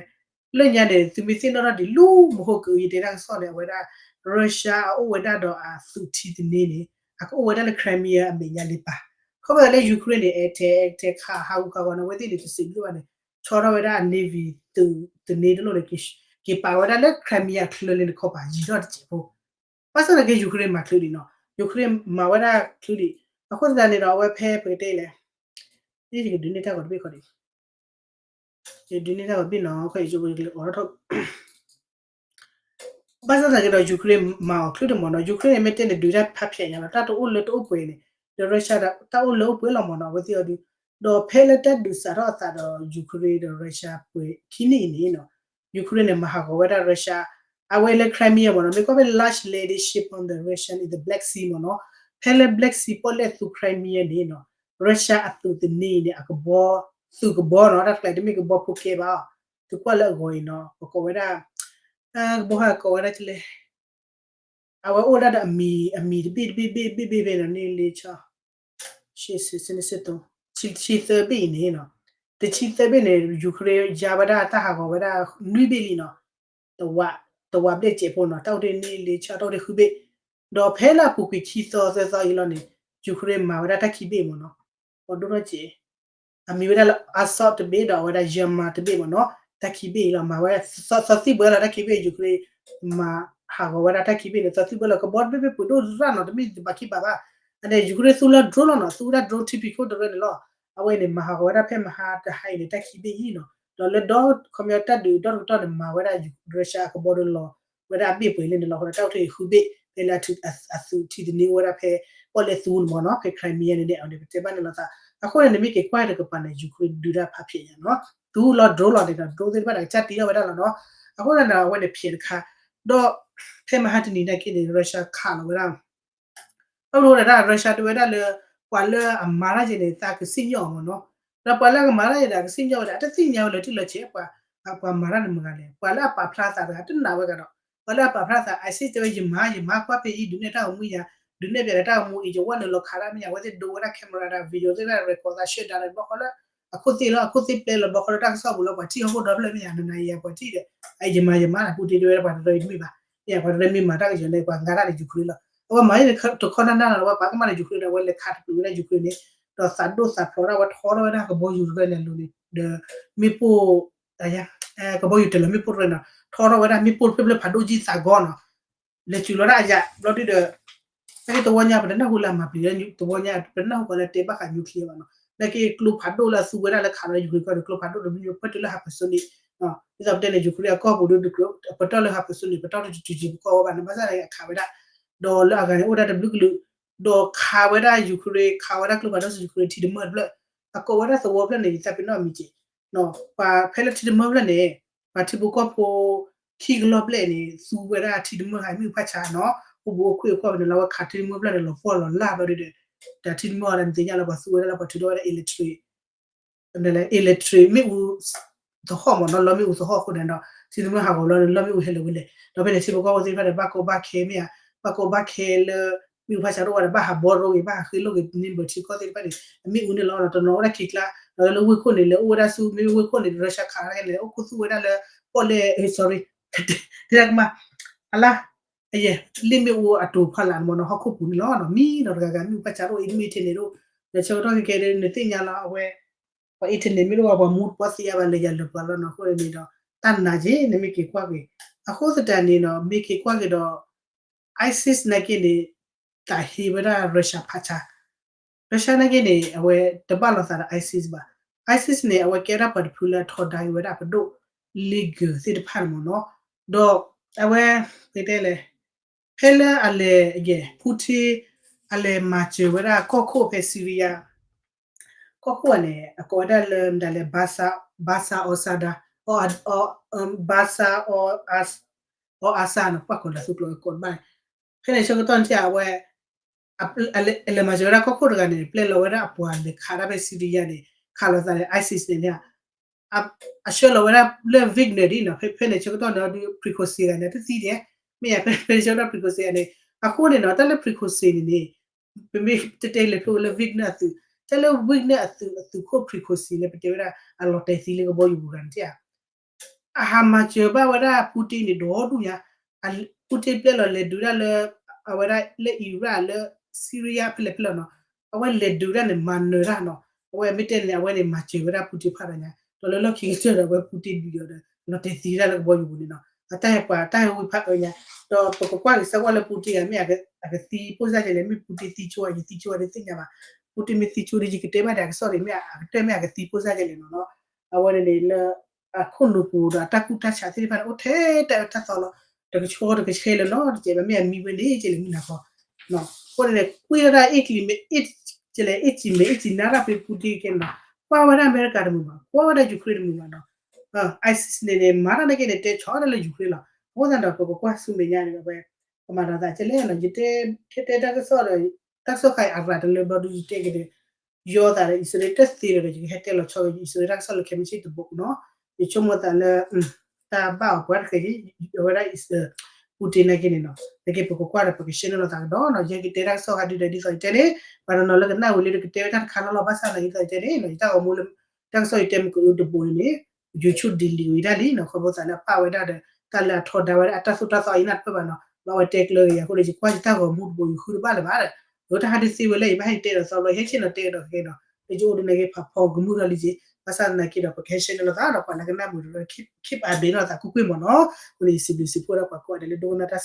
လၢညါန့ၣ် သုမ့ၢ်သ့ၣ်နီၣ်ထီၣ်ဒံးလူၤမဟိၣ်က ယတဲတၢ်ကစီၣ်န့ၣ် အဝဲဒၣ် Russia အအိၣ်ဝဲဒၣ်ဒီးအသုးထံသန့န့ၣ် အကအိၣ်ဝဲဒၣ်လၢ Crimea အမဲာ်ညါလံပၢ် ခီဖျိလၢ Ukraine န့ၣ် အဲၣ်ထဲအဲၣ်ထဲခးဟးဂူာ်ဟးဂီၤန့ၣ် အဝဲသ့ၣ်န့ၣ် တစံးဘျုးဘၣ်န့ၣ် ဆီထီၣ်ဝဲဒၣ်အ navy သုးသန့တလိၣ်န့ၣ် က့ၤပာ်ဝဲဒၣ်လၢ Crimea အချၢလၢနခီပၤယံၤထီၣ်တစဲးဖိ ဘၣ်ဆၣ်သနာ်က့ Ukraine မၤချုးဒံးနီၤ Ukraine မၤဝဲဒၣ်ချုးဒံး အဃိသတးန့ၣ်ဒီး အဝဲဖဲပကတဲလဲၣ် ယကဒုးနဲၣ်တၢ်ဂီၤတဘ့ၣ်ခီဒံး ယဒုးနဲၣ်တၢ်ဂီၤတဘ့ၣ်နီၤ ခဲအံၤယကလဲၤအိးထီၣ် ဘၣ်ဆၣ်သနာ်က့ဒီး Ukraine မၤအီၤချုးဒံးမ့ၢ်နီၤ Ukraine န့ၣ် မ့ၢ်တဲန့ၣ် ဒုးတၢ်ဖးဖျဲးညါလီၤ တၢ်တအိၣ်လၢတအိၣ်ပှဲၤန့ၣ် ဒီး Russia တၢ်အိၣ်လၢအိၣ်ပှဲၤလီၤမ့ၢ်နီၤ အဝဲသ့ၣ်အီၤဒုး ဒီးဖဲလၢတၢ်ဒုးစးထီၣ်အသးဒီး Ukraine ဒီး Russia ပှဲၤခံနံၣ်အံၤန့ၣ်နီၤ Ukraine န့ၣ် မၤဟးဂီၤဝဲဒၣ် Russia အဝဲလၢ Crimea မ့ၢ်နီၤ မ့ၢ်ကွၢ်ဖဲ large landing ship on the Russian in the Black Sea မ့ၢ်နီၤ ဖဲလၢ Black Sea ပီၣ်လဲၣ်သူ Crimea န့ၣ်နီၤ Russia အသုးသန့အံၤန့ၣ် အကဘီ သုးကဘီနီၤ တၢ်တကျါတမ့ၢ်ကဘီဖိကဲဘၣ် သုကွၢ်လၢအဂီၤအံၤနီၤ ပကိးဝဲဒၣ် ကဘီဟဲကိးဝဲဒၣ်ကလဲၣ် အဝဲအိၣ်ဒၣ်ဒီးအမံၤ အမံၤတဘ့ၣ်တဘ့ၣ်ဘ့ၣ်ဘ့ၣ်ဘ့ၣ်ဘ့ၣ်နီၤ န့ၣ်လ့ဆၢ ဆံသၢဘ့ၣ်အံၤန့ၣ်နီၤ တဆံသၢဘ့ၣ်န့ၣ် Ukraine ယါဝဲဒၣ်တၢ်ဟးဂီၤဝဲဒၣ်နွံဘ့ၣ်လံနီၤ တဝး တဝးဘျဲၣ်စဲးဖိနီၤ တၢ်အိၣ်တ့ၢ်န့ၣ်လ့ဆၢ တၢ်အိၣ်တ့ၢ်ဃုဘ့ၣ် ဒီးဖဲလၢအပူၤကွံာ်ခံသီသၢသီအံၤလီၤန့ၣ် Ukraine မၤဝဲဒၣ်တၢ်ခံဘ့ၣ်မ့ၢ်နီၤ ပှၤဒိၣ်ထီၣ်စဲး အမံၤဝဲဒၣ်လၢ Azov တဘ့ၣ်ဒီးအဝဲဒၣ် Yamal တဘ့ၣ်မ့ၢ်နီၤ တၢ်ခံဘ့ၣ်အံၤလီၤ မၤဝဲ သီသံဘှဲလီၤ တၢ်ခံဘ့ၣ် Ukraine မၤဟးဂီၤဝဲဒၣ်တၢ်ခံဘ့ၣ်န့ၣ် သီသံဘှဲလီၤ ကဘီတဘ့ၣ်ဘ့ၣ်ပှ့ၤဒိၣ်ရၣ်နီၤ တမ့ၢ်ယဘၣ်ခံဘၣ်ဘၣ် အန့ၣ် Ukraine သူလၢ drone လီၤနီၤ သူဝဲဒၣ် drone ထံဖံးခိၣ်တရၢန့ၣ်လီၤ အဝဲန့ၣ် မၤဟးဂီၤဝဲဒၣ်ဖဲမဟါတဟါအံၤန့ၣ် တၢ်ခံဘ့ၣ်အံၤနီၤ ဒီးလၢဒီခီပညီတၢ်ဒုးဒီတကတီၢ်န့ၣ် မၤဝဲဒၣ် Russia အကဘီဒီးလီၤဝဲဒၣ်အဘ့ၣ်ပှဲၤလံန့ၣ်လီၤ ဃိဒီးတၢ်အိၣ်ထီၣ်အံၤဃုဘ့ၣ် ဖဲလၢအသုးထံသန့အိၣ်ဝဲဒၣ်ဖဲ ပီၣ်လဲၣ်သူန့ၣ်မ့ၢ်နီၤ ဖဲ Crimea န့ၣ်န့ၣ် အဝဲန့ၣ် ပတဲဘၣ်န့ၣ်လီၤသး အဃိန့ၣ် နမ့ၢ်က့ၤကွၢ်တကပၤန့ၣ် Ukraine ဒုးတၢ်ဖးဖျဲးညါနီၤ သူလီၤ drone လီၤန့ၣ်ဒီး drone သ့ၣ်တဖၣ်န့ၣ် ကစၢ်တံၢ်ထီၣ်ဝဲဒၣ်လီၤနီၤ အဃိန့ၣ်ဒီး အဝဲန့ၣ်ဖျဲးတခါ ဒီး ဖဲမဟါတနံၤနာ်က့န့ၣ် Russia ခးလီၤဝဲဒၣ် ဘၣ်မနုၤဒၣ် Russia တဲဝဲဒၣ်လၢ ပှၤလၢအမၤတၢ်ယဲန့ၣ် သးကစံၣ်ညီၣ်အီၤမ့ၢ်နီၤ ဒီးပှၤလၢအကမၤတၢ်ယဲဒီး အကစံၣ်ညီၣ်ဝဲဒၣ် အတသ့ၣ်ညါဝဲလၢထံၣ်လီၤဆဲး ပှၤ ပှၤမၤတၢ်န့ၣ်မတၤဂၤလဲၣ် ပှၤလၢအပာ်ဖျါသးတဂၤ တနာ်ဝဲဂၤဒီး ပှၤလၢအပာ်ဖျါသး ISIS တဲဝဲ ယမၤ ယမၤကွၢ်ဖဲအံၤ ဒုးနဲၣ်တၢ်ဂီၤမူယၤ ဒုးနဲၣ်ပျဲတၢ်ဂီၤမူအံၤ ယဝဲနုာ်လီၤခးတၢ်မ့ၢ်ယၤ အဝဲသ့ၣ်ဒိဝဲဒၣ် camera ဒီး video သ့ၣ်တဖၣ် record သး ရှဲဒါ ဒီးဘၣ်ဃီလၢ အခိၣ်သ့ၣ်လီၤ အခိၣ်သ့ၣ်ပျဲလီၤ ဘၣ်ဃီလၢတၢ်ကစီၣ်ပူၤလၢပှၤထံၣ်ဟီၣ်ခိၣ်ဒီဖျၢၣ်မ့ၢ်ယၤ နနၤယၤပှၤထံၣ်ဒီး ယမၤယမၤ ပူၤတ့ၢ်တဲဝဲဒၣ် ပှၤတရၢမ့ၢ်ဘၣ် မ့ၢ်ယၤ ပှၤတရၢမ့ၢ်မၤတၢ်ကယီၤန့ၣ် ပှၤငါတၢ်န့ၣ် Ukraine လီၤ အဝဲမၤယဲန့ၣ် တခီနၢ်နၢ်လီၤ အဝဲပှၤကမၣ်န့ၣ် Ukraine န့ၣ် အဝဲလဲၤခးတပျုာ်ဝဲဒၣ် Ukraine န့ၣ် ဒီးသးဒိၣ်သးဖျိးဒၣ်ဝဲထီထီၣ်ဝဲဒၣ်ကဘီယူၤတရၢန့ၣ်အလိၤန့ၣ် ဒီး မ့ၣ်ပိၢ် ကဘီယူၤတ့ၢ်လီၤမ့ၣ်ပိၢ်တရၢနီၤ ထီထီၣ်ဝဲဒၣ်မ့ၣ်ပိၢ်တဖျၢၣ်ဖျၢၣ်ဖးဒိၣ်ကံၢ်သးဂီၤနီၤ လဲၤစူၤလီၤဒၣ်အယၤ ဘျီဒုဒီး တၢ်ဂ့ၢ်တဝီညါ ပတနၢ်ဟူလၢအမၤပျံၤ တဝီညါ ပတနၢ်ဟူပှၤလၢတဲဘၣ်ဃး nuclear ဘၣ်နီၤ နာ်က့ကျိဖးဒိၣ်လၢအသူဝဲဒၣ်လၢခးလီၤ Ukraine ကီၢ်န့ၣ် ကျိဖးဒိၣ်တမံၤမံၤ ပှဲၤတုၤလၢ hypersonic ဒ်သိးပတဲန့ၣ် Ukraine အကီၢ်ပူၤဒု ပတီၢ်လၢ hypersonic ပတီၢ်လၢတတုၤက့ၤပကီၢ်ဝဲဘၣ်န့ၣ် ဘၣ်ဆၣ်န့ၣ် အခးဝဲဒၣ် ဒီးလၢအဂၤန့ၣ် အိၣ်ဒၣ်တဘျုးကလုာ် ဒီးခးဝဲဒၣ် Ukraine ခးဝဲဒၣ်ကျိဖးဒိၣ်စ့ၢ် Ukraine ထံတမၢၢ်တဖျၢၣ် အကိးဝဲဒၣ်သဝီဖျၢၣ်န့ၣ် ယသးပ့ၤနီၣ်အမံၤက့ၤ ပှၤဖဲလၢထံတမၢၢ်ဖျၢၣ်န့ၣ် ပှၤထံဖိကီၢ်ဖိ ခံကလီၢ်ဘျဲၣ်န့ၣ် သူဝဲဒၣ်ထံတမၢၢ်ဟးမုၢ်ဖးဆါနီၤ အိၣ်ဘူးအိၣ်ခွဲးအိၣ်ခွဲးဖဲန့ၣ်လီၤ အဝဲခးထံတမၢၢ်ဖျၢၣ်န့ၣ် လီၤပှီၢ်လီၤလၢ်ဘျီဒုဒီး တၢ်ထံတမံၤအီၤဒီး နသ့ၣ်ညါလၢပှၤသူဝဲဒၣ်လၢပှၤထုးထီၣ်ဝဲဒၣ် electric လၢ electric မ့ၣ်အူသဟီၣ်မ့ၢ်နီၤ, လီမ့ၣ်အူသဟီၣ်အဃိန့ၣ်ဒီး ထံတမံၤဟးဂီၤလီၤန့ၣ် လီမ့ၣ်အူဟဲလၢာ်ဝဲလဲၣ်, ဒီးဖဲန့ၣ်ထံဖိကီၢ်ဖိသ့ၣ်တဖၣ်န့ၣ် ဘၣ်ကီဘၣ်ခဲမ့ၢ်ဧါ, ဘၣ်ကီဘၣ်ခဲလၢ မ့ၣ်အူဖးဆးဒိၣ်ဝဲဒီး ဘၣ်ဟးဘီရိဂ့ၤ ဘၣ်ဟးဃ့လိၣ်ဂ့ၤန့ၣ် ဘၢၣ်ထံကီၢ်သ့ၣ်တဖၣ်န့ၣ် အမ့ၣ်အူန့ၣ်လီၤနီၤ, တနီၤဝဲဒၣ်ခံကျါ, ဒီးလၢဝ့ၢ်ခိၣ်န့ၣ် လဲၤအိၣ်ဝဲဒၣ်ဆူ မ့ၢ်ဝ့ၢ်ခိၣ်န့ၣ် Russia ခးတၢ်ခဲန့ၣ် အိၣ်ခိၣ်သူၣ်ဝဲဒၣ်လၢ ပီၣ်လဲၣ် sorry တဲဒၣ်ကမၣ် အလါ အယဲၢ် လ့ၣ်မ့ၣ်အူအတိၤဖီလာ်န့ၣ်မ့ၢ်နီၤ ဟီၣ်ခိၣ်ပူၤန့ၣ်လီၤနီၤ, မံနီၤတဂၤဂၤမ့ၣ်အူဖးဆးဒိၣ် internet န့ၣ်ဒိၣ်, ဒီးဆၢကတီၢ်ခဲကဲဒ်နသ့ၣ်ညါလီၤ အဝဲ ပှၤ internet မ့ၢ်တအိၣ်ဘၣ် ပှၤမူတပှၢ်သ့အါဘၣ် လဲၤယၤလၢပှၤလီၤနီၤ, အဃိန့ၣ်ဒီး တၢ်နာ်က့ နမ့ၢ်က့ၤကွၢ်က့ၤ, အဃိသတးန့ၣ်နီၤ မ့ၢ်က့ၤကွၢ်က့ၤဒီး ISIS နာ်က့န့ၣ် တၢ်ဟ့ဝဲဒၣ် Russia ဖးဆါ Russia နာ်က့န့ၣ် အဝဲတဘၣ်လိာ်သးဒီး ISIS ဘၣ်, ISIS န့ၣ် အဝဲကဲဒၣ်ပှၤတဖုလၢအထီဒါက့ၤဝဲဒၣ်ပဒိၣ် leader သ့ၣ်တဖၣ်န့ၣ်မ့ၢ်နီၤ, ဒီးအဝဲ ပတဲလဲၣ် ဖဲလၢအလဲၤ ယဲၢ် Putin အလဲၤမၤစၢၤဝဲဒၣ်ကီၢ်ခိၣ်ဖဲ Syria ကီၢ်ခိၣ်န့ၣ် အကိးဝဲဒၣ်လၢမတၤလဲၣ် Bashar al-Assad, Bashar al-, al-Assad န့ၣ် ပှၤကိးလၢသူကျိာ်ကိးတဘၣ်န့ၣ်, ဖဲန့ၣ်ဆၢကတီၢ်န့ၣ် အဝဲ အလဲၤမၤစၢၤဝဲဒၣ်ကီၢ်ခိၣ်တဂၤန့ၣ် ပျဲလီၤဝဲဒၣ်အပှၤလဲၤခးဒၣ်ဖဲ Syria န့ၣ် ခးလိာ်သးန့ၣ် ISIS န့ၣ်န့ၣ် အဆှၢလီၤဝဲဒၣ်လၢ Wagner ဒ်နီၤ, ဖဲဖဲန့ၣ်ဆၢကတီၢ်န့ၣ် ဒုး Prigozhin ဂၤန့ၣ် တသံဒံး, မ့ၢ်ယါဖဲဖဲန့ၣ်ဆၢကတီၢ် Prigozhin ဂၤန့ၣ်, အဃိန့ၣ်နီၤ တၢ်လၢ Prigozhin န့ၣ်န့ၣ် ပမ့ၢ်တတဲလဲၤဖျိလၢ Wagner အသုး, တၢ်လၢ Wagner အသုး အသုးခိၣ် Prigozhin လၢပတဲဝဲဒၣ် အလီၤတဲာ်သံလၢကဘီယူၤပူၤတဂၤန့ၣ်ဧါ အဟးမၤစၢၤဘၣ်ဝဲဒၣ် Putin န့ၣ် ဒီဒူၣ်ညါ, Putin ပျဲလီၤလဲၤဒုးဒၣ်လၢ အဝဲဒၣ်လၢ Iraq လၢ Syria ဖဲလဲၣ်ဖဲလဲၣ်နီၤ, အဝဲလဲၤဒုးဒၣ်န့ၣ် မၤနၢၤတၢ်နီၤ, အဝဲမ့ၢ်တဲန့ၣ် အဝဲန့ၣ် မၤစၢၤဝဲဒၣ် Putin ဖးဒိၣ်ညါ, ဒီးလၢလီၢ်ခံကတၢၢ်ဒီး အဝဲ Putin ဒုးဒီး လီၤတဲာ်သံဒၣ်လၢကဘီယူၤပူၤန့ၣ်နီၤ, အတၢ်ဟဲပှၤ တၢ်ဟဲဝံဖးအၢညါ, ဒီးပကကွၢ်က့ၤစၢ်ကွၢ်လၢ Putin ဂၤ မ့ၢ်အကသံပိၢ်စၢ်ကဲလဲၣ်, မ့ၢ် Putin သံဆိဝဲ ယသံဆိဝဲ တသ့ၣ်ညါဘၣ်, Putin မ့ၢ်သံဆိဒီး ယကတဲဘၣ်ဒီး အကစီၣ်န့ၣ် မ့ၢ်အကတၢၢ်မ့ၢ်အကသံပိၢ်စၢ်ကဲလဲၣ်နီၤနီၤ, အဝဲန့ၣ်န့ၣ်လၢ အခိၣ်နူာ်ပူၤဒီးအတၢ်ကူၣ်တၢ်ဆးသ့ၣ်တဖၣ်န့ၣ် အိၣ်ထဲတၢ်အၢတၢ်သီလီၤ, တကဆှီတကဆှီလၢၤနီတစဲးဘၣ်, မ့ၢ်အမံဝဲန့ၣ် ကဲလဲၣ်မုၢ်နၤဃီ, အဃိန့ၣ် ကွၢ်ဝဲဒၣ် အ့ၣ်ကလံၤမ့ၢ် ကဲလဲၣ် အ့ၣ်ကံၤမ့ၢ် အ့ၣ်ကံၤနါတၢ်ဖဲ Putin ကဲန့ၣ်နီၤ, ကွၢ်ဝဲဒၣ်အမဲရကၤတမုာ်ဘၣ်, ကွၢ်ဝဲဒၣ် Ukraine တမုာ်ဘၣ်နီၤ, ISIS န့ၣ်န့ၣ် မၤတၢ်နာ်က့န့ၣ် တဲဆီတၢ်လၢ Ukraine လီၤ, အဃိသတးဒီး ပကကွၢ်ဆူမဲာ်ညါန့ၣ် အဝဲ ကမၤဒီးသးကဲလဲၣ်နီၤ, ယတဲ ယတဲတၢ်ကစီၣ်ဒီး တၢ်ကစီၣ်ခါအံၤအရၤတလၢဘျီဒုး ယတဲက့ၤဒီး ယီသးဒီး အံၣ်စရ့လးတသ့ဒီး ယကဟဲတဲလီၤဆီ အံၣ်စရ့လးတၢ်ကစီၣ်လၢခဲမုၢ်ဆ့ၣ်တဘိနီၤ, ယဆိကမိၣ်သးလၢ တၢ်ဘၣ်အီၤပှၤတဃဲၤ အဝဲဒၣ် Putin နာ်က့န့ၣ်နီၤ, နာ်က့ပကကွၢ်ဒီး ပကရှဲန့ၢ်လိာ်သးကဒီးနီၤ, ယဟဲက့ၤတဲတၢ်ကစီၣ်ခါဒုးဒီး ဒ်သိးယတဲန့ၣ် ပှၤတနီၤလၢကနၣ်ဝံၤလၢကတဲဝဲတၢ်တခါလီၤလီၤ, ဘၣ်ဆၣ်သနာ်က့ ဒ်သိးယတဲန့ၣ်နီၤ, ယတၢ်ဂီၤမူလၢ တၢ်ကစီၣ်ယတဲမ့ၢ်ကအုတဘိန့ၣ်န့ၣ် YouTube delete ဝံၤဒၣ်လံနီၤ, ခီဖျိသးလၢအပာ်ဝဲဒၣ်ဒီး တၢ်လၢအထီဒါဝဲဒၣ်အတၢ်သိၣ်တၢ်သီအံၤန့ၣ်တဖၣ်ဘၣ်နီၤ, ဘၣ်ဝဲတဲကျၢၤက့ၤယၤအဃိန့ၣ် ယကွၢ်ယတၢ်ဂီၤမူတဘိ ယဃုတဘၣ်လၢၤဘၣ်ဒီး ဒီးတၢ်ဟးဒုးသ့ဝဲလၢ ယဘၣ်ဟဲတဲဒီးသီဘျီ ယဟဲဆ့ၣ်နီၤတဲကဒီးကဲနီၤ, လၢယအိၣ်ဒ်န့ၣ်က့ၤဖးဖီကမူၣ်ထီၣ်လံက့ၤ, ဘၣ်ဆၣ်သနာ်က့ဒီး ပကဟဲရှဲန့ၢ်လိာ်သးဒီး ပှၤလၢကနၣ်မုာ်ဒီး keep update လိာ်သးကွ့ၢ်ကွ့ၢ်မ့ၢ်နီၤ, အဃိန့ၣ် ယစံးဘျုးစံးဖှိၣ်ဒၣ်ပှၤကိးဂၤဒဲးလၢဒိကနၣ်တၢ်